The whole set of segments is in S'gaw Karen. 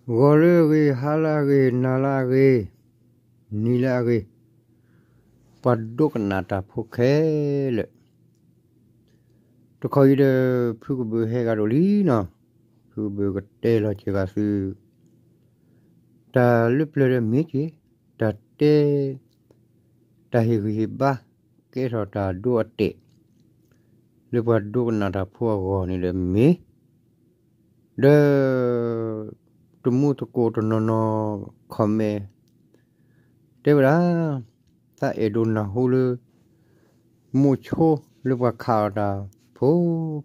ဂီၤလၢအဂ့ၤ, ဟါလၢအဂ့ၤ, နၤလၢအဂ့ၤ, နံၤလၢအဂ့ၤ, ပှၤဒိကနၣ်တၢ်ဖိခဲလၢာ်, တခီအံၤဒီး ဖုကဘုးဟဲဂၤဒိၣ်လံနီၤ, ဖုကဘုးကတဲလီၤစၢၤဂၤသု တၢ်လၢပျၢၤဒီးမ့ၢ်က့ၤ, တၢ်တဲ တၢ်ဟ့ၣ်ဂံၢ်ဟ့ၣ်ဘါ ကဲထီၣ်တၢ်ဒိအတဲာ် လၢပှၤဒိကနၣ်တၢ်ဖိအဂီၢ်န့ၣ်ဒီးမ့ၢ်, ဒီး တမူသကိးတနီၤနီၤ comment တဲဝဲဒၣ်, သးအဲၣ်ဒိးနၢ်ဟူလၢ မိၤဆိလၢပှၤခးအီၤတၢ်ဖိ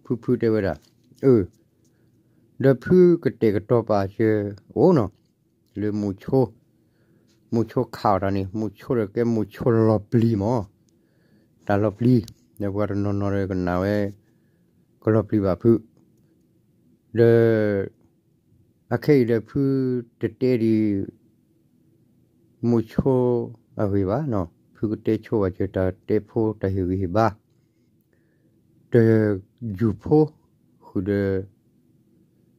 ဖုဖုတဲဝဲဒၣ်, အၢ, ဒီးဖုကတဲာ်ကတီၤပာ်စၢၤအိၣ်နီၤ, လၢမိၤဆိ, မိၤဆိခးအီၤတၢ်န့ၣ် မိၤဆိဒီးကဲမိၤဆိလီၤပျံၤမး, တၢ်လီၤပျံၤ, ဒီးပှၤတနီၤနီၤဒီးကနၣ်ဝဲ ကလီၤပျံၤဘၣ်ဖု, ဒီး အခဲအံၤဒီးဖုတတဲဒံး မိၤဆိအဂ့ၢ်ဘၣ်နီၤ, ဖုကတဲဆိဘၣ်စၢၤတၢ်တဲဖိတၢ်ဟ့ၣ်ဂံၢ်ဟ့ၣ်ဘါ, တယူၤဖိ ဃုာ်ဒီး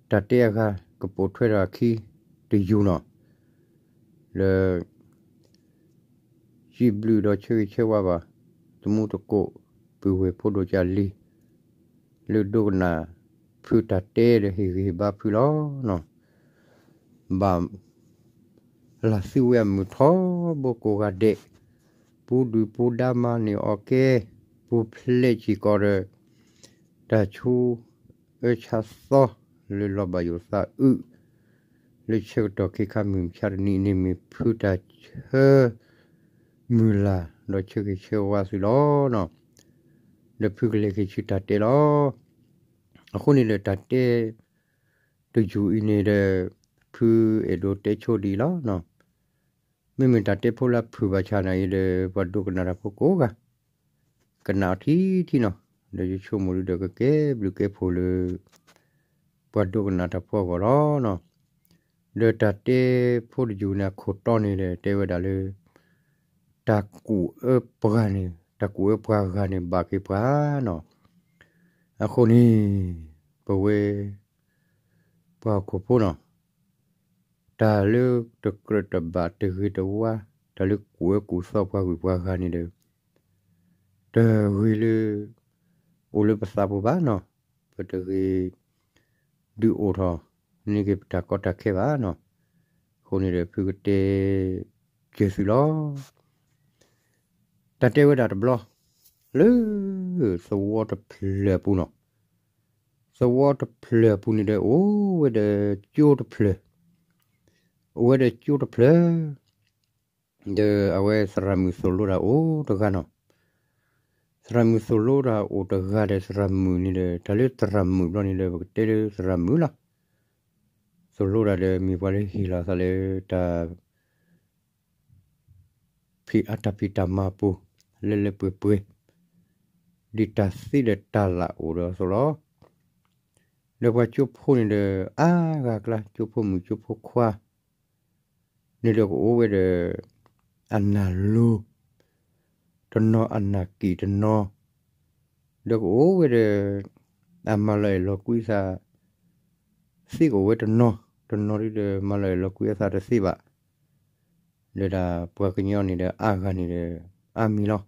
တၢ်တဲအဂၤကပိာ်ထွဲထီၣ်အခံတယူၤနီၤ, လၢ စံးဘျုးဒီးဆၢဂ့ၤဆၢဝါဘၣ် တမူသကိး ပုၢ်ဝဲၢ်ဖိဒိၣ်ကၢ်လံၤ လၢဒိကနၣ်ဖုတၢ်တဲဒီးဟ့ၣ်ဂံၢ်ဟ့ၣ်ဘါဖုလီၤ. ဘၣ်လၢသုဝဲအမုၢ်ထီဘိကိးဂၤဒဲး, ပူၤဒုၣ်ပူၤဒါမၤန့ၢ်အီၤကဲ, ပူၤဖျဲးစ့ၢ်ကီးဒီး တၢ်ဆူးအၢဆါသီ လၢလီၤဘၣ်ယိၣ်သးအုး လၢဆၢကတီၢ်ခဲခါမုၢ်မဆါတနံၤန့ၣ် မ့ၢ်ဖုတၢ်ဆၢမုၢ်လၢ် ဒီးဆၢဂ့ၤဆၢဝါသုလီၤ. ဒီးဖုကလဲၤက့ၤဆူတၢ်တဲလီၤ. အဃိန့ၣ်ဒီးတၢ်တဲတယူၤအံၤန့ၣ်ဒီး ဖုအဲၣ်ဒိးတဲဆိဒ်အံၤလီၤ. မ့မ့ၢ်တၢ်တဲဖိလၢအဖုၣ်ဘၣ်ဆၣ်န့ၣ်အံၤဒီး ပှၤဒိကနၣ်တၢ်ဖိကိးဂၤ ကနၣ်အီၤထံထံနီၤ, ဒီးယဆိကမိၣ်ဒုဒီးကကဲဘျုးကဲဖှိၣ်လၢ ပှၤဒိကနၣ်တၢ်ဖိအဂီၢ်လီၤ. ဒီးတၢ်တဲဖိတယူၤန့ၣ်အခိၣ်တီန့ၣ်ဒီး တဲဝဲဒၣ်လၢ တၢ်ကူၣ်အၢပှၤန့ၣ် တၢ်ကူၣ်အၢပှၤဂၤန့ၣ် ဘၣ်က့ၤပှၤနီၤ. အဃိန့ၣ် ပဝဲ ပှၤဟီၣ်ခိၣ်ဖိနီၤ တၢ်လၢတကြၢးတဘၣ်တဂ့ၤတဝါ တၢ်လၢကူၣ်အၢကူၣ်သီပှၤဂုၤပှၤဂၤန့ၣ်ဒီး တဂ့ၤလၢ အိၣ်လၢပသးပူၤဘၣ်နီၤ, ပတဂ့ၤ ဒုးအိၣ်ထီၣ်န့ၢ်က့ၤပတၢ်ကီတၢ်ခဲဘၣ်နီၤ. အဃိန့ၣ်ဒီး ဖုကတဲက့ၤသုလီၤ. တၢ်တဲဝဲဒၣ်တဘျီ လၢ သဝီတဖျၢၣ်အပူၤနီၤ, သဝီတဖျၢၣ်အပူၤန့ၣ်ဒီး အိၣ်ဝဲဒီးကၠိတဖျၢၣ်, အိၣ်ဝဲဒီးကၠိတဖျၢၣ် ဒီးအဝဲသရၣ်မုၣ်သိၣ်လိတၢ်အိၣ်တဂၤနီၤ. သရၣ်မုၣ်သိၣ်လိတၢ်အိၣ်တဂၤဒီး သရၣ်မုၣ်န့ၣ်ဒီး တၢ်လၢသရၣ်မုၣ်ဘျီန့ၣ်ဒီး ပကတဲလၢသရၣ်မုၣ်လီၤ. သိၣ်လိတၢ်ဒီးမ့ၢ်ပှၤလၢဟ့ၣ်လီၤသးလၢတၢ် ဖံးအတၢ်ဖံးတၢ်မၤပူၤ လၢလၢပှဲၤပှဲၤ ဒ်တၢ်သ့ဒီးတၢ်လၢ်အိၣ်ဒီးအသိးလီၤ. ဒီးပှၤကၠိဖိန့ၣ်ဒီး အါဂၤအကျါ ကၠိဖိမုၣ်ကၠိဖိခွါ န့ၣ်ဒီးကအိၣ်ဝဲဒီး အနၢ်လိၤတနီၤ အနၢ်ကံၣ်တနီၤ, ဒီးကအိၣ်ဝဲဒီး အမၤလီၤအဲၣ်လီၤကွံအသး သ့ကအိၣ်ဝဲတနီၤ, တနီၤဒ်ဒီးမၤလီၤအဲၣ်လီၤကွံအသးတသ့ဘၣ်. ဒီးဒၣ်ပှၤကညီန့ၣ်ဒီးအါဂၤန့ၣ်ဒီး အါမံၤလီၤ.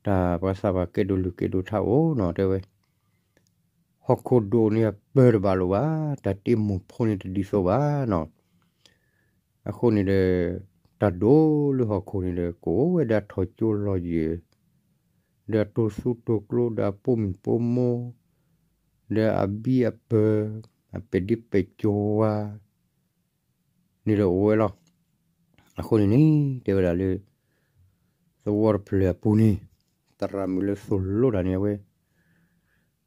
တၢ်ပှၤသးပှၢ်ကဲဒိၣ်လုၢ်ကဲဒိၣ်ထးအိၣ်နီၤ တဲဝဲ, ဟီၣ်ခိၣ်ဒိၣ်န့ၣ်အပၢၢ်တဘၣ်လိာ်ဘၣ်, တၢ်တ့မိၢ်ဖိန့ၣ်တဒ်သိးဘၣ်နီၤ. အဃိန့ၣ်ဒီး တၢ်ဒိၣ်လၢဟီၣ်ခိၣ်န့ၣ်ဒီး ကအိၣ်ဝဲဒၣ်ထီၣ်ကၠိလီၤယဲၢ်, ဒီးတိၢ်သူတိၢ်ကျိ ဒီးအပိာ်မုၣ်ပိာ်မိၢ်, ဒီးအဘံၣ်အပၢၢ်, အပဲာ်ဒ့ပဲာ်ကဝါ န့ၣ်ဒီးအိၣ်ဝဲလီၤ. အဃိန့ၣ်န့ၣ် တဲဝဲဒၣ်လၢ သဝီတဖျၢၣ်အပူၤန့ၣ် သရၣ်မုၣ်လၢသိၣ်လိတၢ်န့ၣ် အဝဲ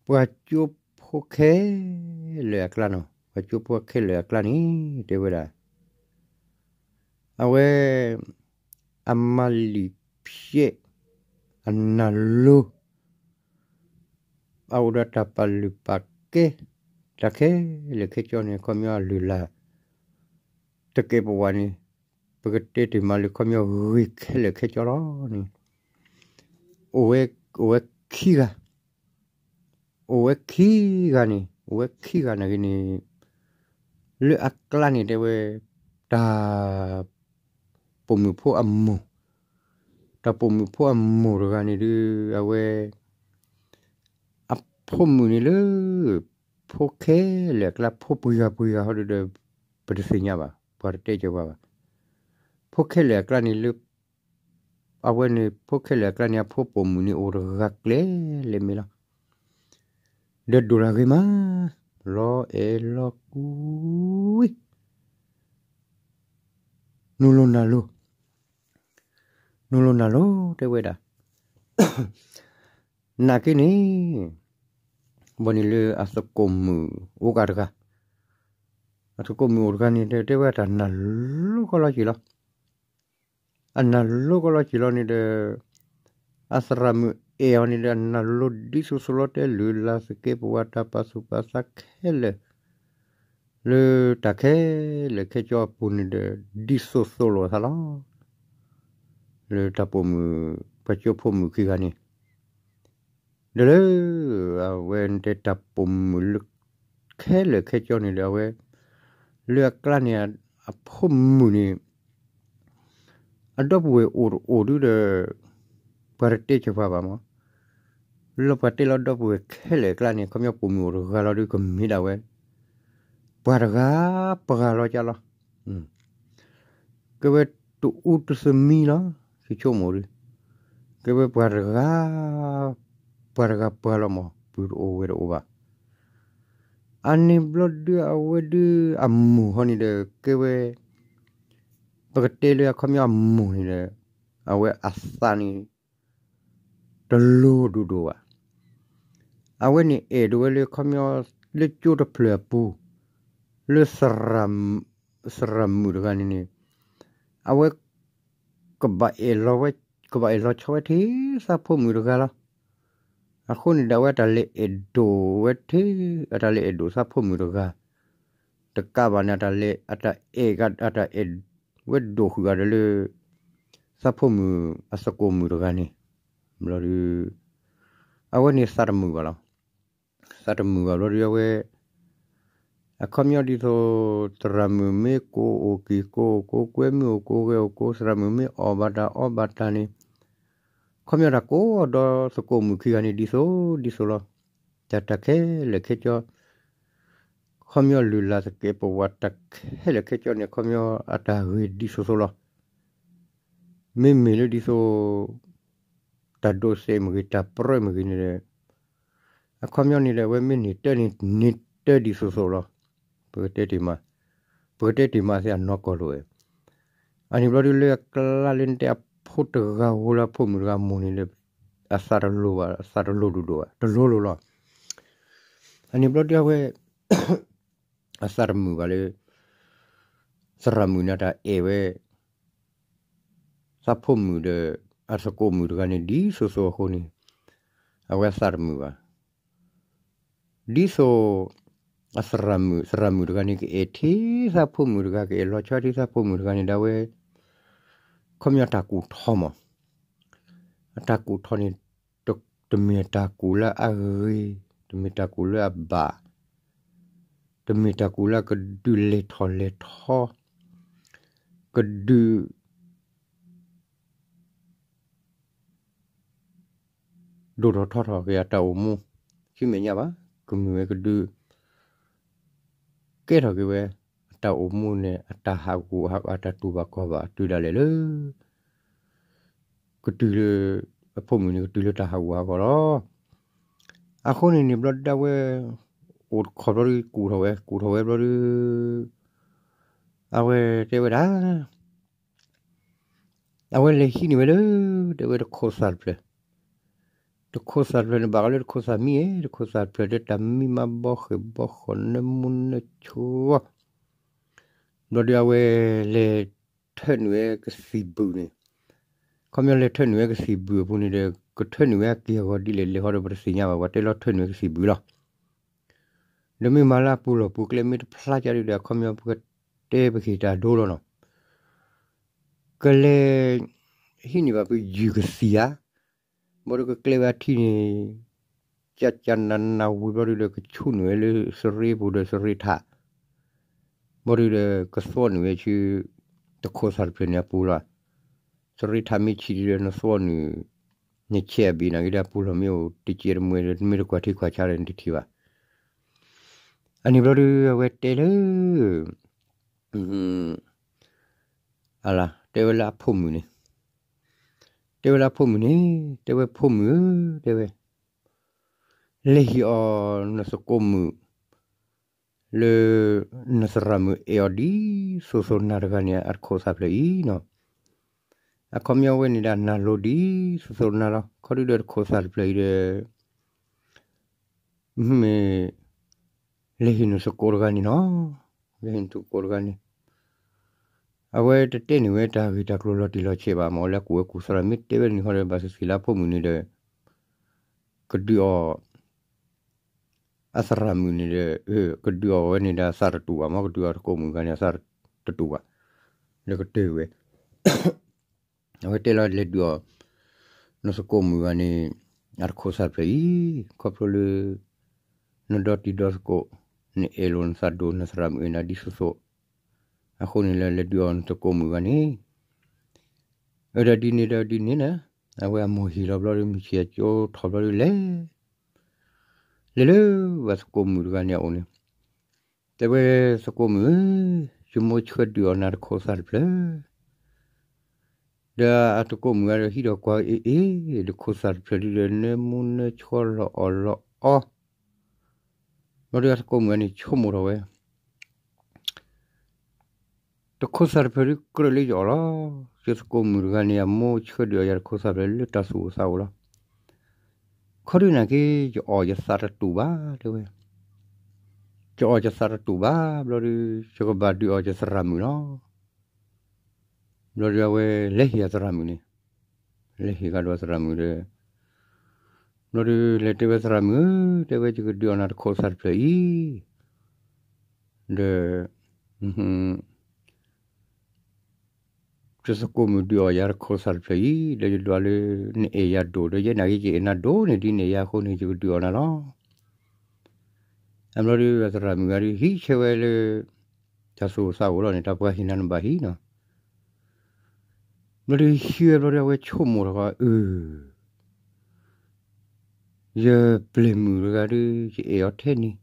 ပှၤကၠိဖိခဲလၢာ်အကျါနီၤ, ပှၤကၠိဖိခဲလၢာ်အကျါန့ၣ် တဲဝဲဒၣ် အဝဲ အမၤလံာ်ဖျဲး အနၢ်လိၤ အအိၣ်ဒီးတၢ်ပာ်လုၢ်ပာ်ကဲ တၢ်ခဲလၢာ်ခဲဆ့န့ၣ် ခီပညီအလုၢ်အလၢ် တကဲးပဝးန့ၣ် ပကတဲတ့ၢ်မးလၢခီပညီဂ့ၤခဲလၢာ်ခဲဆ့လီၤန့ၣ် အိၣ်ဝဲ အိၣ်ဝဲခံဂၤ အိၣ်ဝဲခံဂၤန့ၣ် အိၣ်ဝဲခံဂၤန့ၣ်ဂ့ၤန့ၣ် လၢအကျါန့ၣ်တဲဝဲ တၢ်ပိာ်မုၣ်ဖိအမိၢ်, တၢ်ပိာ်မုၣ်ဖိအမိၢ်တဂၤန့ၣ်ဒုး အဝဲ အဖိမုၣ်န့ၣ်လၢ ဖိခဲလၢာ်အကျါ ဖိပှဲၤဂၤပှဲၤဂၤဟီဒုးဒီး ပတသ့ၣ်ညါဘၣ်, ပှၤတတဲကၢၤပှၤဘၣ်. ဖိခဲလၢာ်အကျါန့ၣ်လၢ အဝဲန့ၣ် ဖိခဲလၢာ်အကျါန့ၣ် အဖိပိာ်မုၣ်န့ၣ်အိၣ်တဂၤကျဲလဲၣ်မ့ၢ်လီၤ. ဒီးဒိၣ်တၢ်ဂ့ၤမး, လီၤအဲၣ်လီၤကွံ နူလိၤနၢ်လိၤ, နူလိၤနၢ်လိၤတဲဝဲဒၣ်, နာ်က့န့ၣ် ဘၣ်န့ၣ်လၢအသကိးမုၣ်အိၣ်ကးတဂၤ, အသကိးမုၣ်အိၣ်တဂၤန့ၣ် တဲဝဲတၢ်နၢ်လိၤကီလီၤက့ၤလီၤ. အနၢ်လိၤကီလီၤက့ၤလီၤန့ၣ်ဒီး အသရၣ်မုၣ်အဲၣ်အီၤန့ၣ်ဒီး အနၢ်လိၤဒ်သိးသိးလီၤ တဲလုၢ်လၢ်သကဲးပဝး တၢ်ပာ်သူၣ်ပာ်သးခဲလၢာ် လၢတၢ်ခဲလၢာ်ခဲဆ့အပူၤန့ၣ်ဒီး ဒ်သိးသိးလိာ်အသးလီၤ. လၢတၢ်ပိာ်မုၣ် ပှၤကၠိဖိမုၣ်ခံဂၤန့ၣ် ဒီးလၢ အဝဲတဲတၢ်ပိာ်မုၣ်လၢ ခဲလၢာ်ခဲဆ့န့ၣ်ဒီး အဝဲ လၢအကျါန့ၣ် အဖိမုၣ်န့ၣ် အဒီပုၢ်ဝဲၢ်အိၣ်တအိၣ်ဒုဒီး ပှၤတတဲဆၢပှၤဘၣ်မး, လၢပှၤတဲလီၤဒီပုၢ်ဝဲၢ်ခဲလၢာ်အကျါန့ၣ် ခီပညီပိာ်မုၣ်အိၣ်တဂၤလီၤဒု ကမ့ၢ်ဒၣ်ဝဲ ပှၤတဂၤပှၤလီၤကလီၤ. ကဲဝဲတအူတသမံလီၤ, ဆိကမိၣ်ဒု, ကဲဝဲပှၤတဂၤ ပှၤတဂၤပှၤလီၤမး, ပုၢ်တအိၣ်ဝဲၢ်တအိၣ်ဘၣ်. အန့ၣ်ဘျီဒုအဝဲဒုအမိၢ်ဟီန့ၣ်ဒီး ကဲဝဲ ပကတဲလၢအခီပညီအမိၢ်န့ၣ်ဒီး အဝဲအသးန့ၣ် တလိၤဒိၣ်ဒိၣ်ဘၣ်. အဝဲန့ၣ်အဲၣ်ဒိးဝဲလၢခီပညီ လၢကၠိတဖျၢၣ်အပူၤ လၢ သရၣ်မုၣ်တဂၤန့ၣ်န့ၣ် အဝဲ ကဘၣ်အဲၣ်လီၤဝဲ ကဘၣ်အဲၣ်လီၤဆီဝဲထဲသးဖိမုၣ်တဂၤလီၤ. အဃိန့ၣ်ဒီး အဝဲအတၢ်လဲၤအဲၣ်ဒိးဝဲထဲ အတၢ်လဲၤအဲၣ်ဒိးသးဖိမုၣ်တဂၤ တကးဘၣ်န့ၣ် အတၢ်လဲၤ အတၢ်အဲၣ် အတၢ်အဲၣ်ဝဲဒိၣ်ဃုာ်ဂၤဒီးလၢ သးဖိမုၣ်အသကိးမုၣ်တဂၤန့ၣ် ဘျီဒု အဝဲန့ၣ်သးတမုာ်ဘၣ်လီၤ. သးတမုာ်ဘၣ်ဘျီဒု အဝဲ အခီပညီဒ်သိး သရၣ်မုၣ်မ့ၢ်ကိးအိၣ်က့ၤကိးအိၣ်ကိး ကွဲမုၢ်အိၣ်ကိးဂဲၤအိၣ်ကိး သရၣ်မုၣ်မ့ၢ်အီၣ်ဘၣ်တၢ်အီဘၣ်တၢ်န့ၣ် ခီပညီတၢ်ကိးဒီးသကိးမုၣ်ခံဂၤန့ၣ် ဒ်သိးဒ်သိးလီၤ. တၢ်တၢ်ခဲလၢာ်ခဲဆ့ ခီပညီလုၢ်လၢ်သကဲးပဝးတၢ်ခဲလၢာ်ခဲဆ့န့ၣ် ခီပညီအတၢ်ဂ့ၤဒ်သိးသိးလီၤ. မ့မ့ၢ်လၢဒ်သိး တၢ်ဒိးစဲးမ့ၢ်ဂ့ၤ တၢ်ပြၢမ့ၢ်ဂ့ၤန့ၣ်ဒီး အခီပညီန့ၣ်ဒီး အဝဲမ့ၢ်န့ၢ်တၢ်န့ၣ် န့ၢ်တၢ်ဒ်သိးသိးလီၤ. ပကတဲတ့ၢ်မး, ပကတဲတ့ၢ်မးသ့ၣ်အနီၢ်ကီၢ်လိာ်ဝဲ. အန့ၣ်ဘျီဒုလၢအကျါလၢနတဲအဖိတဂၤဧိၤလၢအဖိမုၣ်တဂၤမိၢ်န့ၣ်ဒီး အသးတလိၤဘၣ်, အသးတလိၤဒိၣ်ဒိၣ်ဘၣ်, တလိၤလိၤလီၤ. အန့ၣ်ဘျီဒုအဝဲ အသးတမုာ်ဘၣ်လၢ သရၣ်မုၣ်န့ၣ်တၢ်အဲၣ်ဝဲ သးဖိမုၣ်ဒီး အသကိးမုၣ်တဂၤန့ၣ် ဒ်သိးသိးအဃိန့ၣ် အဝဲအသးတမုာ်ဘၣ်. ဒ်သိး အသရၣ်မုၣ်, သရၣ်မုၣ်တဂၤန့ၣ် ကအဲၣ်ထံသးဖိမုၣ်တဂၤ, ကအဲၣ်လီၤဆီထံသးဖိမုၣ်တဂၤန့ၣ်ဒီး အဝဲ ခီပညီတၢ်ကူၣ်ထီမး, အတၢ်ကူၣ်ထီန့ၣ် တမ့ၢ်တၢ်ကူၣ်လၢအဂ့ၤ, တမ့ၢ်တၢ်ကူၣ်လၢအဘၣ်, တမ့ၢ်တၢ်ကူၣ်လၢအကဒုးလဲၤထီၣ်လဲၤထီ, ကဒုး ဒိၣ်ထီၣ်ထီထီၣ်က့ၤအတၢ်အိၣ်မူ, ဆံမဲာ်ညါဘၣ်, ကမ့ၢ်ဝဲကဒုး ကဲထီၣ်က့ၤဝဲ အတၢ်အိၣ်မူန့ၣ် အတၢ်ဟးဂူာ်ဟးဂီၤ အတၢ်တူၢ်ဘၣ်ခီၣ်ဘၣ် တုၤဒၣ်လဲာ်လၢ ကတုၤလၢ အဖိမုၣ်န့ၣ် ကတုၤလၢတၢ်ဟးဂူာ်ဟးဂီၤလီၤ. အဃိန့ၣ်န့ၣ် ဘျီဒုအဝဲ အိၣ်တခီဘျီဒု ကူၣ်ထီၣ်ဝဲ, ကူၣ်ထီၣ်ဝဲဘျီဒု အဝဲတဲဝဲဒၣ် အဝဲလဲၤဟံးန့ၢ်ဝဲလၢ တဲဝဲတခိးသၣ်တဖျၢၣ်, တခိးသၣ်တဖျၢၣ်န့ၣ် ဘၣ်ဃးလၢတခိးသၣ်မံဧါ, တခိးသၣ်တဖျၢၣ်ဒီးတၢ်မံမၤဘီဃဲၣ်ဘီဃီၣ် နၢမူနၢဆှီ, ဘျီဒုအဝဲလဲၤထၢနုာ်ဝဲကသံၣ်ဘုၣ်န့ၣ်, ခီပညီလဲၤထၢနုာ်ဝဲကသံၣ်ဘုၣ်အပူၤန့ၣ်ဒီး ကထၢနုာ်ဝဲအက့ၢ်အဂီၤဒ်လဲၣ်လဲၣ်ဟီဒီး ပတသ့ၣ်ညါဘၣ်, ပှၤတဲလီၤထၢနုာ်ဝဲကသံၣ်ဘုၣ်လီၤ. ဒီးမ့ၢ်မၤလၢအပူၤလီၢ်ပူၤကျဲမ့ၢ်တဖျါကဒီး အခီပညီပကတဲပက့ၤတၢ်ဒိလီၤနီၤ. ကလဲၤ ဟံးန့ၢ်ဘၣ်ပယုၢ်ကသံၣ်ဧါ, ဘျီဒုကကျဲဝဲအထံန့ၣ် ကကနနဝံၤဘျီဒုဒီး ကဆူၣ်နုာ်ဝဲလၢသရ့ပူၤဒီးသရ့ထး, ဘၣ်ဒုဒီးကသွီနုာ်ဝဲဆူ တခိးသၣ်တဖျၢၣ်န့ၣ်အပူၤလီၤ. သရ့ထးမ့ၢ်ဆံးဒီးနသွီနုာ်, နဆဲးအဘ့ၣ်နာ်က့ဒီး အပူၤလီၢ်မ့ၢ်အိၣ်တစဲးတမှဲဒီး နမ့ၢ်တကွၢ်ထံကွၢ်ဆးဒီးနတထံၣ်ဘၣ်. အန့ၣ်ဘျီဒုအဝဲတဲလၢ အလၢ တဲဝဲလၢအဖိမုၣ်န့ၣ်, တဲဝဲလၢအဖိမုၣ်န့ၣ်, တဲဝဲဖိမုၣ်ဧၢ, တဲဝဲ, လဲၤဟ့ၣ်အီၤနသကိးမုၣ် လၢ နသရၣ်မုၣ်အဲၣ်အီၤဒ်သိးသိးနၤတဂၤန့ၣ် အတခိးသၣ်တဖျၢၣ်အံၤနီၤ. အခီပညီဝဲန့ၣ်ဒီးနၤလိၤဒ်သိးသိးနၤလီၤ. ခီဒုဒီးတခိးသၣ်တဖျၢၣ်အံၤဒီး မ့ၢ် လဲၤဟ့ၣ်နသကိးတဂၤန့ၣ်နီၤ, လဲၤဟ့ၣ်နသကိးတဂၤန့ၣ် အဝဲတတဲန့ၢ်ဝဲတၢ်ဂ့ၢ်တၢ်ကျိၤလီၤတံၢ်လီၤဆဲးဘၣ်မၢ်, လၢအကူၣ်ဝဲကူၣ်သရၣ်မ့ၢ်တဲဝဲန့ၣ်ဃီဒီး ဘၣ်သ့ၣ်သ့ၣ်လၢအဖိမုၣ်န့ၣ်ဒီး ကဒုးအီၤ အသရၣ်မုၣ်န့ၣ်ဒီး ကဒုးအီၤဝဲန့ၣ်ဒီးအသးတတူာ်ဘၣ်မၢ်, ကဒုးအီၤသကိးမုၣ်တဂၤန့ၣ် အသးတတူာ်ဘၣ်, လၢကတၢၢ်ဝဲ အဝဲတဲလီၤလဲၤဒုးအီၤ နသကိးမုၣ်တဂၤန့ၣ် အတခိးသၣ်တဖျၢၣ်အံၤ, ခီဖျိလၢ နဒီတံၤဒီသကိး နအဲၣ်လိာ်နသးဒိၣ် နသရၣ်မုၣ်အဲၣ်နၤဒ်သိးသိး, အဃိန့ၣ်လၢလဲၤဒုးအီၤနသကိးမုၣ်တဂၤန့ၣ်, အဒီးဒ်န့ၣ်ဒီးဒ်န့ၣ်န့ၣ်, အဝဲအမိၢ်ဟ့ၣ်လီၤဘျီဒီး မုၢ်ဆ့ၣ်အကၠိထီၣ်ဘျီဒီးလဲၤ လဲၤလၢပှၤသကိးမုၣ်တဂၤန့ၣ်အအိၣ်န့ၣ်, တဲဝဲသကိးမုၣ်ဧၢ, ယမိၢ်ဆှၢဒုးအီၤနၤတခိးသၣ်တဖျၢၣ်, ဒီးအသကိးမုၣ်ဂၤဒီးဟံးဒီးကွၢ်အ့ၣ်အ့ၣ် တခိးသၣ်တဖျၢၣ်ဒုဒီး နၢမူနၢဆှီလီၤအီၣ်လီၤအီ, ဘျီဒီးအသကိးမုၣ်ဂၤန့ၣ်ဆိကမိၣ်ထီၣ်ဝဲ တခိးသၣ်တဖျၢၣ်ဒုကြၢးလၢယအီၣ်လီၤ. ယသကိးမုၣ်တဂၤန့ၣ် အမိၢ်ဆှၢဒုးအီၤယၤတခိးသၣ်တဖျၢၣ်လၢတၢ်သူၣ်အိၣ်သးအိၣ်လီၤ. ခီဒုနာ်က့ ယအီၣ်ယသးတတူာ်ဘၣ် တဲဝဲ, ယအီၣ်ယသးတတူာ်ဘၣ် ဘျီဒု ယကဘၣ်ဒုးအီၣ်ယသရၣ်မုၣ်လီၤ. ဘျီဒုအဝဲလဲၤဟ့ၣ်အသရၣ်မုၣ်န့ၣ်, လဲၤဟ့ၣ်ကဒီးသရၣ်မုၣ်ဒီး ဘျီဒုလဲၤတဲဝဲသရၣ်မုၣ်ဧၢ, တဲဝဲယကဒုးအီၣ်နၤတခိးသၣ်တဖျၢၣ်အံၤ, ဒီး ယသကိးမုၣ်ဒုးအီၣ်ယၤတခိးသၣ်တဖျၢၣ်အံၤ ဒီးယဒွးလၢ နအဲၣ်ယၤဒိၣ်ဒီး ယဲနာ်က့ယအဲၣ်နၤဒိၣ်န့ၢ်ဒ်နအဲၣ်ယၤအဃိန့ၣ် ယကဒုးအီၣ်နၤလီၤ. အဘျီဒုသရၣ်မုၣ်ဂၤဒုဟံးဆၢဝဲလၢ တၢ်သူၣ်အိၣ်သးအိၣ်လီၤန့ၣ် တၢ်ပှၤဟ့ၣ်နၤနဘၣ်ဟံးနီၤ. ဘျီဒုဟံးဝဲဘျီဒုအဝဲဆိကမိၣ်ထီၣ်ဃီ အၢ ယပျဲၢ်မုၣ်တဂၤဒု ယအဲၣ်အီၤထဲန့ၣ်,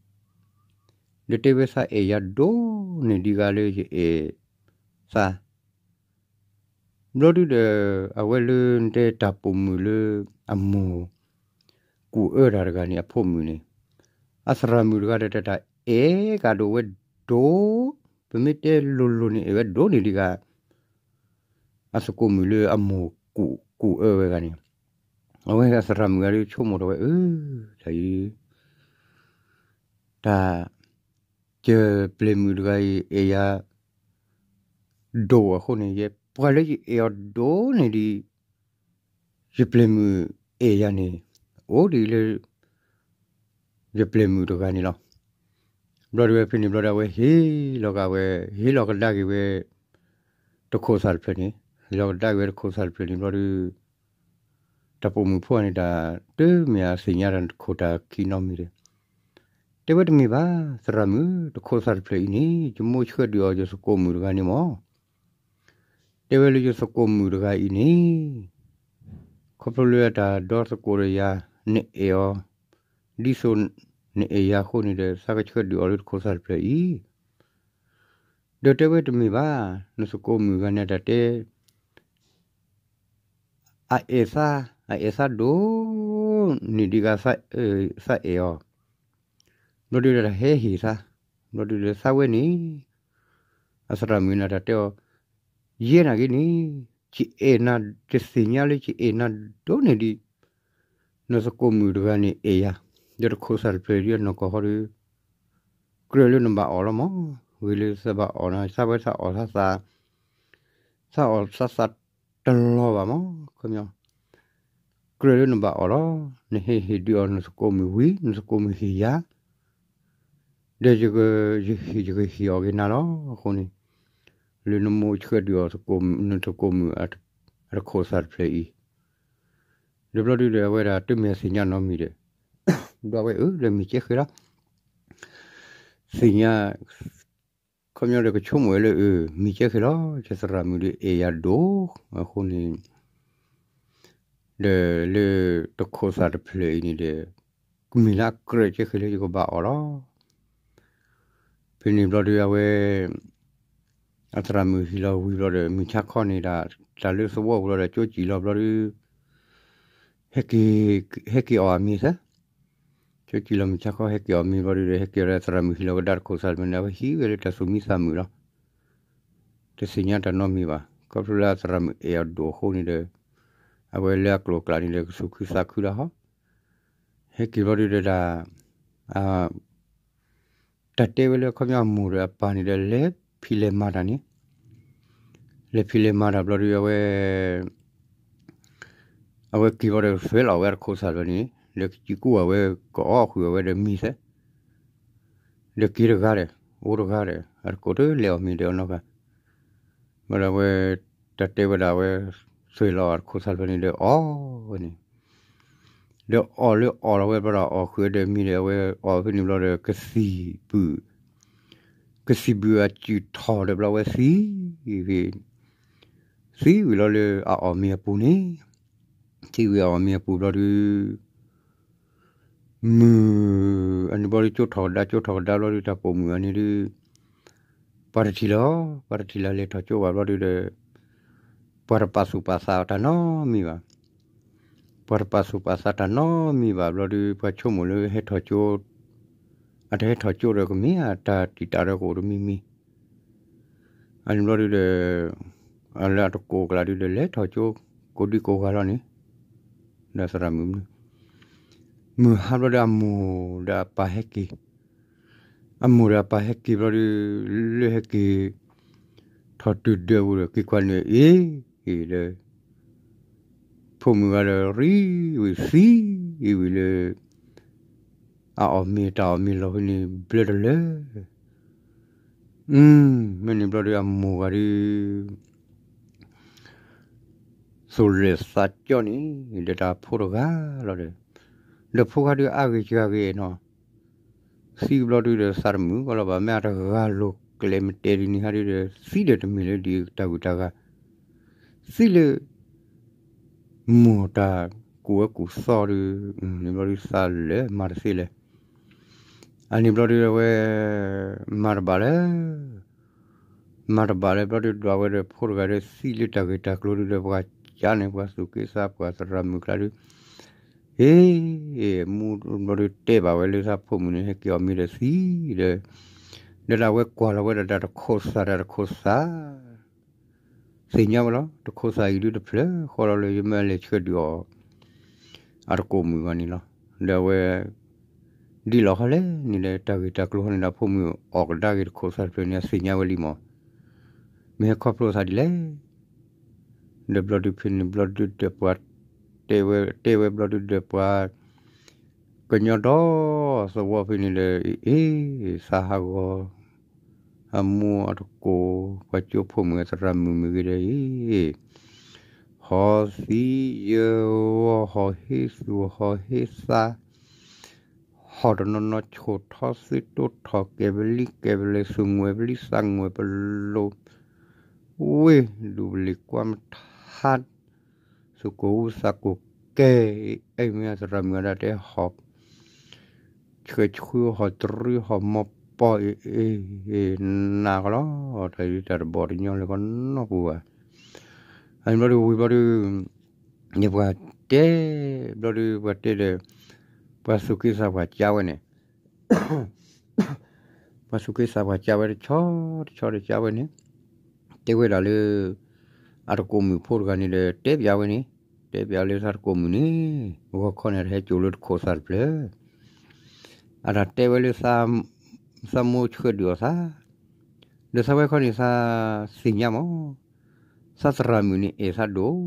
ဒီးတဲဝဲသးအဲၣ်ယၤဒိၣ်န့ၢ်ဒ်ဂၤလၢယအဲၣ်သး, ဘျီဒုဒီး အဝဲလၢတဲတၢ်ပိာ်မုၣ်လၢ အမိၢ်ကူၣ်အၢတၢ်တဂၤန့ၣ် အဖိမုၣ်န့ၣ်, အသရၣ်မုၣ်တဂၤဒီးတၢ်အဲၣ်ကဒိၣ်ဝဲဒိၣ်, ပမ့ၢ်တဲလိၤလိၤန့ၣ် အဲၣ်ဝဲဒိၣ်န့ၢ်ဒ်ဂၤ အသကိးမုၣ်လၢအမိၢ်ကူၣ်အၢဝဲဂၤန့ၣ်, အဝဲသရၣ်မုၣ်ဂၤဒုဆိကမိၣ်ထီၣ်ဝဲ အၢ တၢ်အံၤ တၢ် ယပျဲၢ်မုၣ်တဂၤအံၤ အဲၣ်ယၤဒိၣ်အဃိန့ၣ် ယပှၤလၢယအဲၣ်အီၤဒိၣ်န့ၢ်ဒံး ယပျဲၢ်မုၣ်အဲၣ်ယၤန့ၣ် အိၣ်ဒံးလၢ ယပျဲၢ်မုၣ်တဂၤန့ၣ်လီၤ. ဘျီဒုးဝဲဖဲန့ၣ်ဘျီဒုး အဝဲဟ့ၣ်လီၤကဝဲ ဟ့ၣ်လီၤကဒါက့ၤဝဲ တခိးသၣ်တဖျၢၣ်န့ၣ်, ဟ့ၣ်လီၤကဒါက့ၤဝဲတခိးသၣ်တဖျၢၣ်န့ၣ်ဘျီဒုး တၢ်ပိာ်မုၣ်ဖိန့ၣ် တၢ်တမ့ၢ်အသ့ၣ်ညါတၢ်တခိးတၢ်ခံနီတမံၤဒီး, တဲဝဲတမ့ၢ်ဘၣ် သရၣ်မုၣ်, တခိးသၣ်တဖျၢၣ်အံၤန့ၣ် ယမိၢ်ဆှၢဒုးအီၤယသကိးမုၣ်တဂၤန့ၣ်မၢ်, တဲဝဲလၢယသကိးမုၣ်တဂၤအံၤန့ၣ် ခီဖျိလၢအတၢ်ဒီသကိးဒီးယၤ နအဲၣ်အီၤ ဒ်သိးနအဲၣ်ယၤအဃိန့ၣ်ဒီး သးကဆှၢဒုးအီၤလၢတခိးသၣ်တဖျၢၣ်အံၤ, ဒီးတဲဝဲတမ့ၢ်ဘၣ် နသကိးမုၣ်တဂၤန့ၣ် တၢ်တဲ အအဲၣ်သး, အအဲၣ်သးဒိၣ်န့ၢ်ဒံးဂၤ သးအဲၣ်အီၤ, ဘျီဒုးဒီးတၢ်ဟဲဟ့ၣ်သး, ဘျီဒုးဒီးသးဝဲန့ၣ် အသရၣ်မုၣ်န့ၣ်တၢ်တဲအီၤ, ယဲနာ်က့န့ၣ် ယအဲၣ်နၤ ယသ့ၣ်ညါလၢယအဲၣ်နၤဒိၣ်န့ၢ်ဒံး နသကိးမုၣ်တဂၤန့ၣ်အဲၣ်ယၤ, ဒီးတခိးသၣ်တဖျၢၣ်ဒ်အနီၢ်ကီၢ်ဃီဒီး ကြၢးလၢနဘၣ်အီၣ်လီၤမၢ်, ဂ့ၤလၢသးဘၣ်အီၣ်နၤ သးဝဲသးအီၣ်သးသး သးအီၣ်သးသးတလီၤဘၣ်မၢ်, ခီပညီ ကြၢးလၢနဘၣ်အီၣ်လီၤ, နဟ့ၣ်ဟ့ၣ်ဒုးအီၤနသကိးမုၣ်ဝံၤ နသကိးမုၣ်ဟ့ၣ်ယၤ, ဒီးယကဟ့ၣ်အီၤက့ၤနၤလီၤ, အဃိန့ၣ် လၢနမိၢ်ဆှၢဒုးအီၤ နသကိးမုၣ်အတခိးသၣ်တဖျၢၣ်အံၤ, ဒီးဘျီဒုးဒီးအဝဲဒၣ်တမ့ၢ်အသ့ၣ်ညါနီတမံၤဒီး ဘျီဝဲအၢ ဒီးမ့ၢ်ကဲဃဲလီၤ, သ့ၣ်ညါ ခီပညီဒီးကဆိကမိၣ်ဝဲလၢအမံၤကဲဃ့လီၤ, ယသရၣ်မုၣ်ဒီးအဲၣ်ယၤဒိၣ်အဃိန့ၣ် ဒီးလၢတခိးသးတဖျၢၣ်အံၤန့ၣ်ဒီး ကမ့ၢ်လၢအကြၢးကဲဃ့လၢယကဘၣ်အီၣ်လီၤ. ဖဲန့ၣ်ဘျီဒုးအဝဲ အသရၣ်မုၣ်ဟ့ၣ်လီၤဝံၤဘျီဒီး မုၢ်ဆါခီန့ၣ်ဒီး တၢ်လၢသဝီပူၤလီၤဒီး ကၠိစံၣ်လီၤဘျီဒုး ဟဲက့ၤ ဟဲက့ၤအီၣ်အမံၤသၢ ကၠိစံၣ်လီၤမုၢ်ဆါခီ ဟဲက့ၤအီၣ်မံၤဘျီဒုးဒီး ဟဲက့ၤအီၣ်ဒီးသရၣ်မုၣ်ဟ့ၣ်လီၤကဒါတခိးသးတဖျၢၣ်န့ၣ် အဝဲဟံးဝဲလၢတၢ်သူၣ်မံသးမုာ်လီၤ. တသ့ၣ်ညါတၢ်နီတမံၤဘၣ်. ခီဖျိလၢအသရၣ်မုၣ်အဲၣ်အီၤဒိၣ်အဃိန့ၣ်ဒီး အဝဲလၢအကျိၤအကျဲန့ၣ်ဒီး ကသူၣ်ခုသးခုတၢ်ဟီ ဟဲက့ၤဘျီဒုးဒီးတၢ် တၢ်တဲဝဲလၢခီပညီအမိၢ်ဒီးအပၢ်န့ၣ်ဒီး လဲၤဖံးလဲၤမၤတၢ်န့ၣ် လဲၤဖံးလဲၤမၤတၢ်ဘျီဒုး အဝဲ အဝဲက့ၤဘျီဒီး သွဲလီၤဝဲအတခိးသးတဖျၢၣ်န့ၣ် လၢကစံၣ်ကူၣ်အဝဲ ကအီၣ်ဃုာ်အဝဲဒီးမံၤသၢ ဒီးက့ၤတဂၤဒီး အိၣ်တဂၤဒီး အတကိးတလဲၤအီၣ်မံၤဒီးအနီၢ်ဂၤ ဘျီဒီးအဝဲ တၢ်တဲဝဲဒၣ်အဝဲ သွဲလီၤအတခိးသးတဖျၢၣ်န့ၣ်ဒီးအီၣ်ဝဲန့ၣ် ဒီးအီၣ်လၢအီၣ်လီၤဝဲဘျီဒီး အီၣ်ဃုာ်ဒီးမံၤဒီး အဝဲအီၣ်ဖဲန့ၣ်ဘျီဒီး ကသံၣ်ဘုၣ် ကသံၣ်ဘုၣ်အစုၣ်ထီၣ်ဒီးဘျီဝဲသံ သံဝံၤလီၤလၢအအီၣ်မ့ၤအပူၤန့ၣ် သံဝံၤအအီၣ်မ့ၤအပူၤဘျီဒုး မုၢ် အန့ၣ်ဘျီဒုး ကၠိထီၣ်ကဒါ ကၠိထီၣ်ကဒါဘျီဒုး တၢ်ပိာ်မုၣ်အန့ၣ်ဒုး ပှၤတထံၣ်လီၤ ပှၤတထံၣ်လၢလဲၤထီၣ်ကၠိဘၣ်ဘျီဒုးဒီး ပှၤတပာ်သူၣ်ပာ်သးတၢ်နီတမံၤဘၣ်. ပှၤတပာ်သူၣ်ပာ်သးတၢ်နီတမံၤဘၣ်ဘျီဒုး ပှၤဆိကမိၣ်လၢဟဲထီၣ်ကၠိ အတဟဲထီၣ်ကၠိဒီးကမ့ၢ်အတၢ်တံာ်တာ်ဒီးကအိၣ်တမံၤမံၤ အန့ၣ်ဘျီဒုးဒီး အလၢအတကိးကျးဒုးဒီး လဲၤထီၣ်ကၠိ ကိးဒံကိးဂၤလီၤန့ၣ် ဒီးသရၣ်မုၣ် မုၢ်ဟါဘျီဒီးအမိၢ်ဒီးအပၢ်ဟဲက့ၤ အမိၢ်ဒီးအပၢ်ဟဲက့ၤဘျီဒုး လၢဟဲက့ၤ ထီၣ်တုၤဒၢးပူၤဒီး က့ၤကွၢ်န့ၣ်အ့ၣ်ဒီး ဖိမုၣ်ဂၤဒီးရံဝံၤသံဝံၤလၢ အအီၣ်မ့ၤတၢ်အီၣ်မ့ၤလီၤဖဲန့ၣ်ဘျၢတလၢာ် မ့ၢ်န့ၣ်ဘျီဒုးအမိၢ်ဂၤဒုး သူၣ်လၢာ်သးကၠီန့ၣ် ဒီးတၢ်ဖိတဂၤလီၤဒီး ဒီးဖိဂၤဒုးအါဂ့ၤစှၤဂ့ၤနီၤ သံဘျီဒုးဒီးသးတမုာ်ကီလီၤဘၣ် မ့ၢ်အတဂၤလိၤကျဲမ့ၢ်တဲဒ်န့ၣ်ဟဲဒုးဒီး သံဒီးတမ့ၢ်လၢဒ်တၢ်ဂုၤတၢ်ဂၤ သံလၢ မိၢ်တၢ်ကူၣ်ဝဲကူၣ်သီဒုး န့ၣ်ဘျီဒုးသးလၢမၤတသ့လဲၣ် အန့ၣ်ဘျီဒုးအဝဲ မၤတဘၣ်လၢ မၤတဘၣ်လၢဘျီဒုး ဒွးဝဲဒီးဖိတဂၤဒီးသံလၢတၢ်ဂ့ၢ်တၢ်ကျိၤဒုးဒီး ပှၤကါန့ၣ် ပှၤသူၣ်က့သး ပှၤသရၣ်မုၣ်ကျါဒုး အ့ၣ် မူဘျီဒုးတဲဘၣ်ဝဲလၢသးဖိမုၣ်န့ၣ် ဟဲက့ၤအီၣ်မ့ၤဒီးသံဒီး ဒီးတၢ်ဝဲကွၢ်လီၤဝဲဒီးတၢ်တခိးသး တၢ်တခိးသး သ့ၣ်ညါဝဲလီၤ တခိးသးအံၤဒုးတဖျၢၣ်ဃီလီၤလၢယမ့ၢ်လဲၤဆှၢဒုးအီၤ အတကိးမုၣ်ဂီၢ်န့ၣ်လီၤ. ဒီးအဝဲ ဒ်လဲၣ်ဃီလဲၣ်န့ၣ်ဒီး တၢ်ဂ့ၢ်တၢ်ကျိၤဃီန့ၣ်ဒီး ဖိမုၣ်အီၣ်ကဒါက့ၤတခိးသးတဖျၢၣ်န့ၣ် အသ့ၣ်ညါဝဲလံမး မ့ၢ်ဟဲခီဖျိသးဒ်လဲၣ် ဒီးဘျီဒုးဖဲန့ၣ်ဘျီဒုးဒီးပှၤ တဲဝဲတဲဝဲဘျီဒုးဒီးပှၤ ကညီဒီသဝီဖဲန့ၣ်ဒီး အ့ၣ် သးဟးဂီၤ အမိၢ်အတကိး ပှၤကၠိဖိမုၣ်အသရၣ်မုၣ်မ့ၢ်ဂ့ၤဒီး အ့ၣ် ဟီသံယဂီၤ ဟီၣ်ဟ့သူၣ် ဟီၣ်ဟ့သး ဟီၣ်တနီၤနီၤ ဆိၣ်ထီသုတိထီၣ် ကဲဘလံကဲဘလဲ သူၣ်ငွဲၣ်ဘလံသးငွဲၣ်ပလိၤ ဝ့ၢ်ဒူၣ်ဘလ့ၣ်ကွၢ်မထါ သူၣ်ကိၢ်အူသးကိၢ်ကဲ အံၤမ့ၢ်အသရၣ်မုၣ်အဒၣ်တဲဟီၣ် ဆှဲးဆှူဟီၣ်တရံးဟီၣ်မီၢ်ပီၢ် အ့ၣ် နးကလီၤ တၢ်အံၤတၢ်တဘီၣ်တညီလၢကနီၢ်ပူၤဘၣ် အန့ၣ်ဘျီဒုးဝံၤဘျီဒုး န့ၣ်ပှၤတဲ ဘျီဒုးပှၤတဲဒီး ပှၤသူၣ်က့သးပှၤကါဝဲန့ၣ် ပှၤသူၣ်က့သးပှၤကါဝဲတဆီတဆီတကါဝဲန့ၣ် တဲဝဲဒၣ်လၢ အတကိးမုၣ်ဖိတဂၤန့ၣ်ဒီး တဲပျးဝဲန့ၣ် တဲပျးလၢသးတကိးမုၣ်န့ၣ် ဂီၤခီန့ၣ် တဟဲစိာ်လၢတခိးသးတဖျၢၣ် အတၢ်တဲဝဲလၢ သးမိၢ်ဆှၢဒုးအီၤသး ဒီးသးဝဲခီန့ၣ် သးသ့ၣ်ညါမး သးသရၣ်မုၣ်န့ၣ်အဲၣ်သးဒိၣ်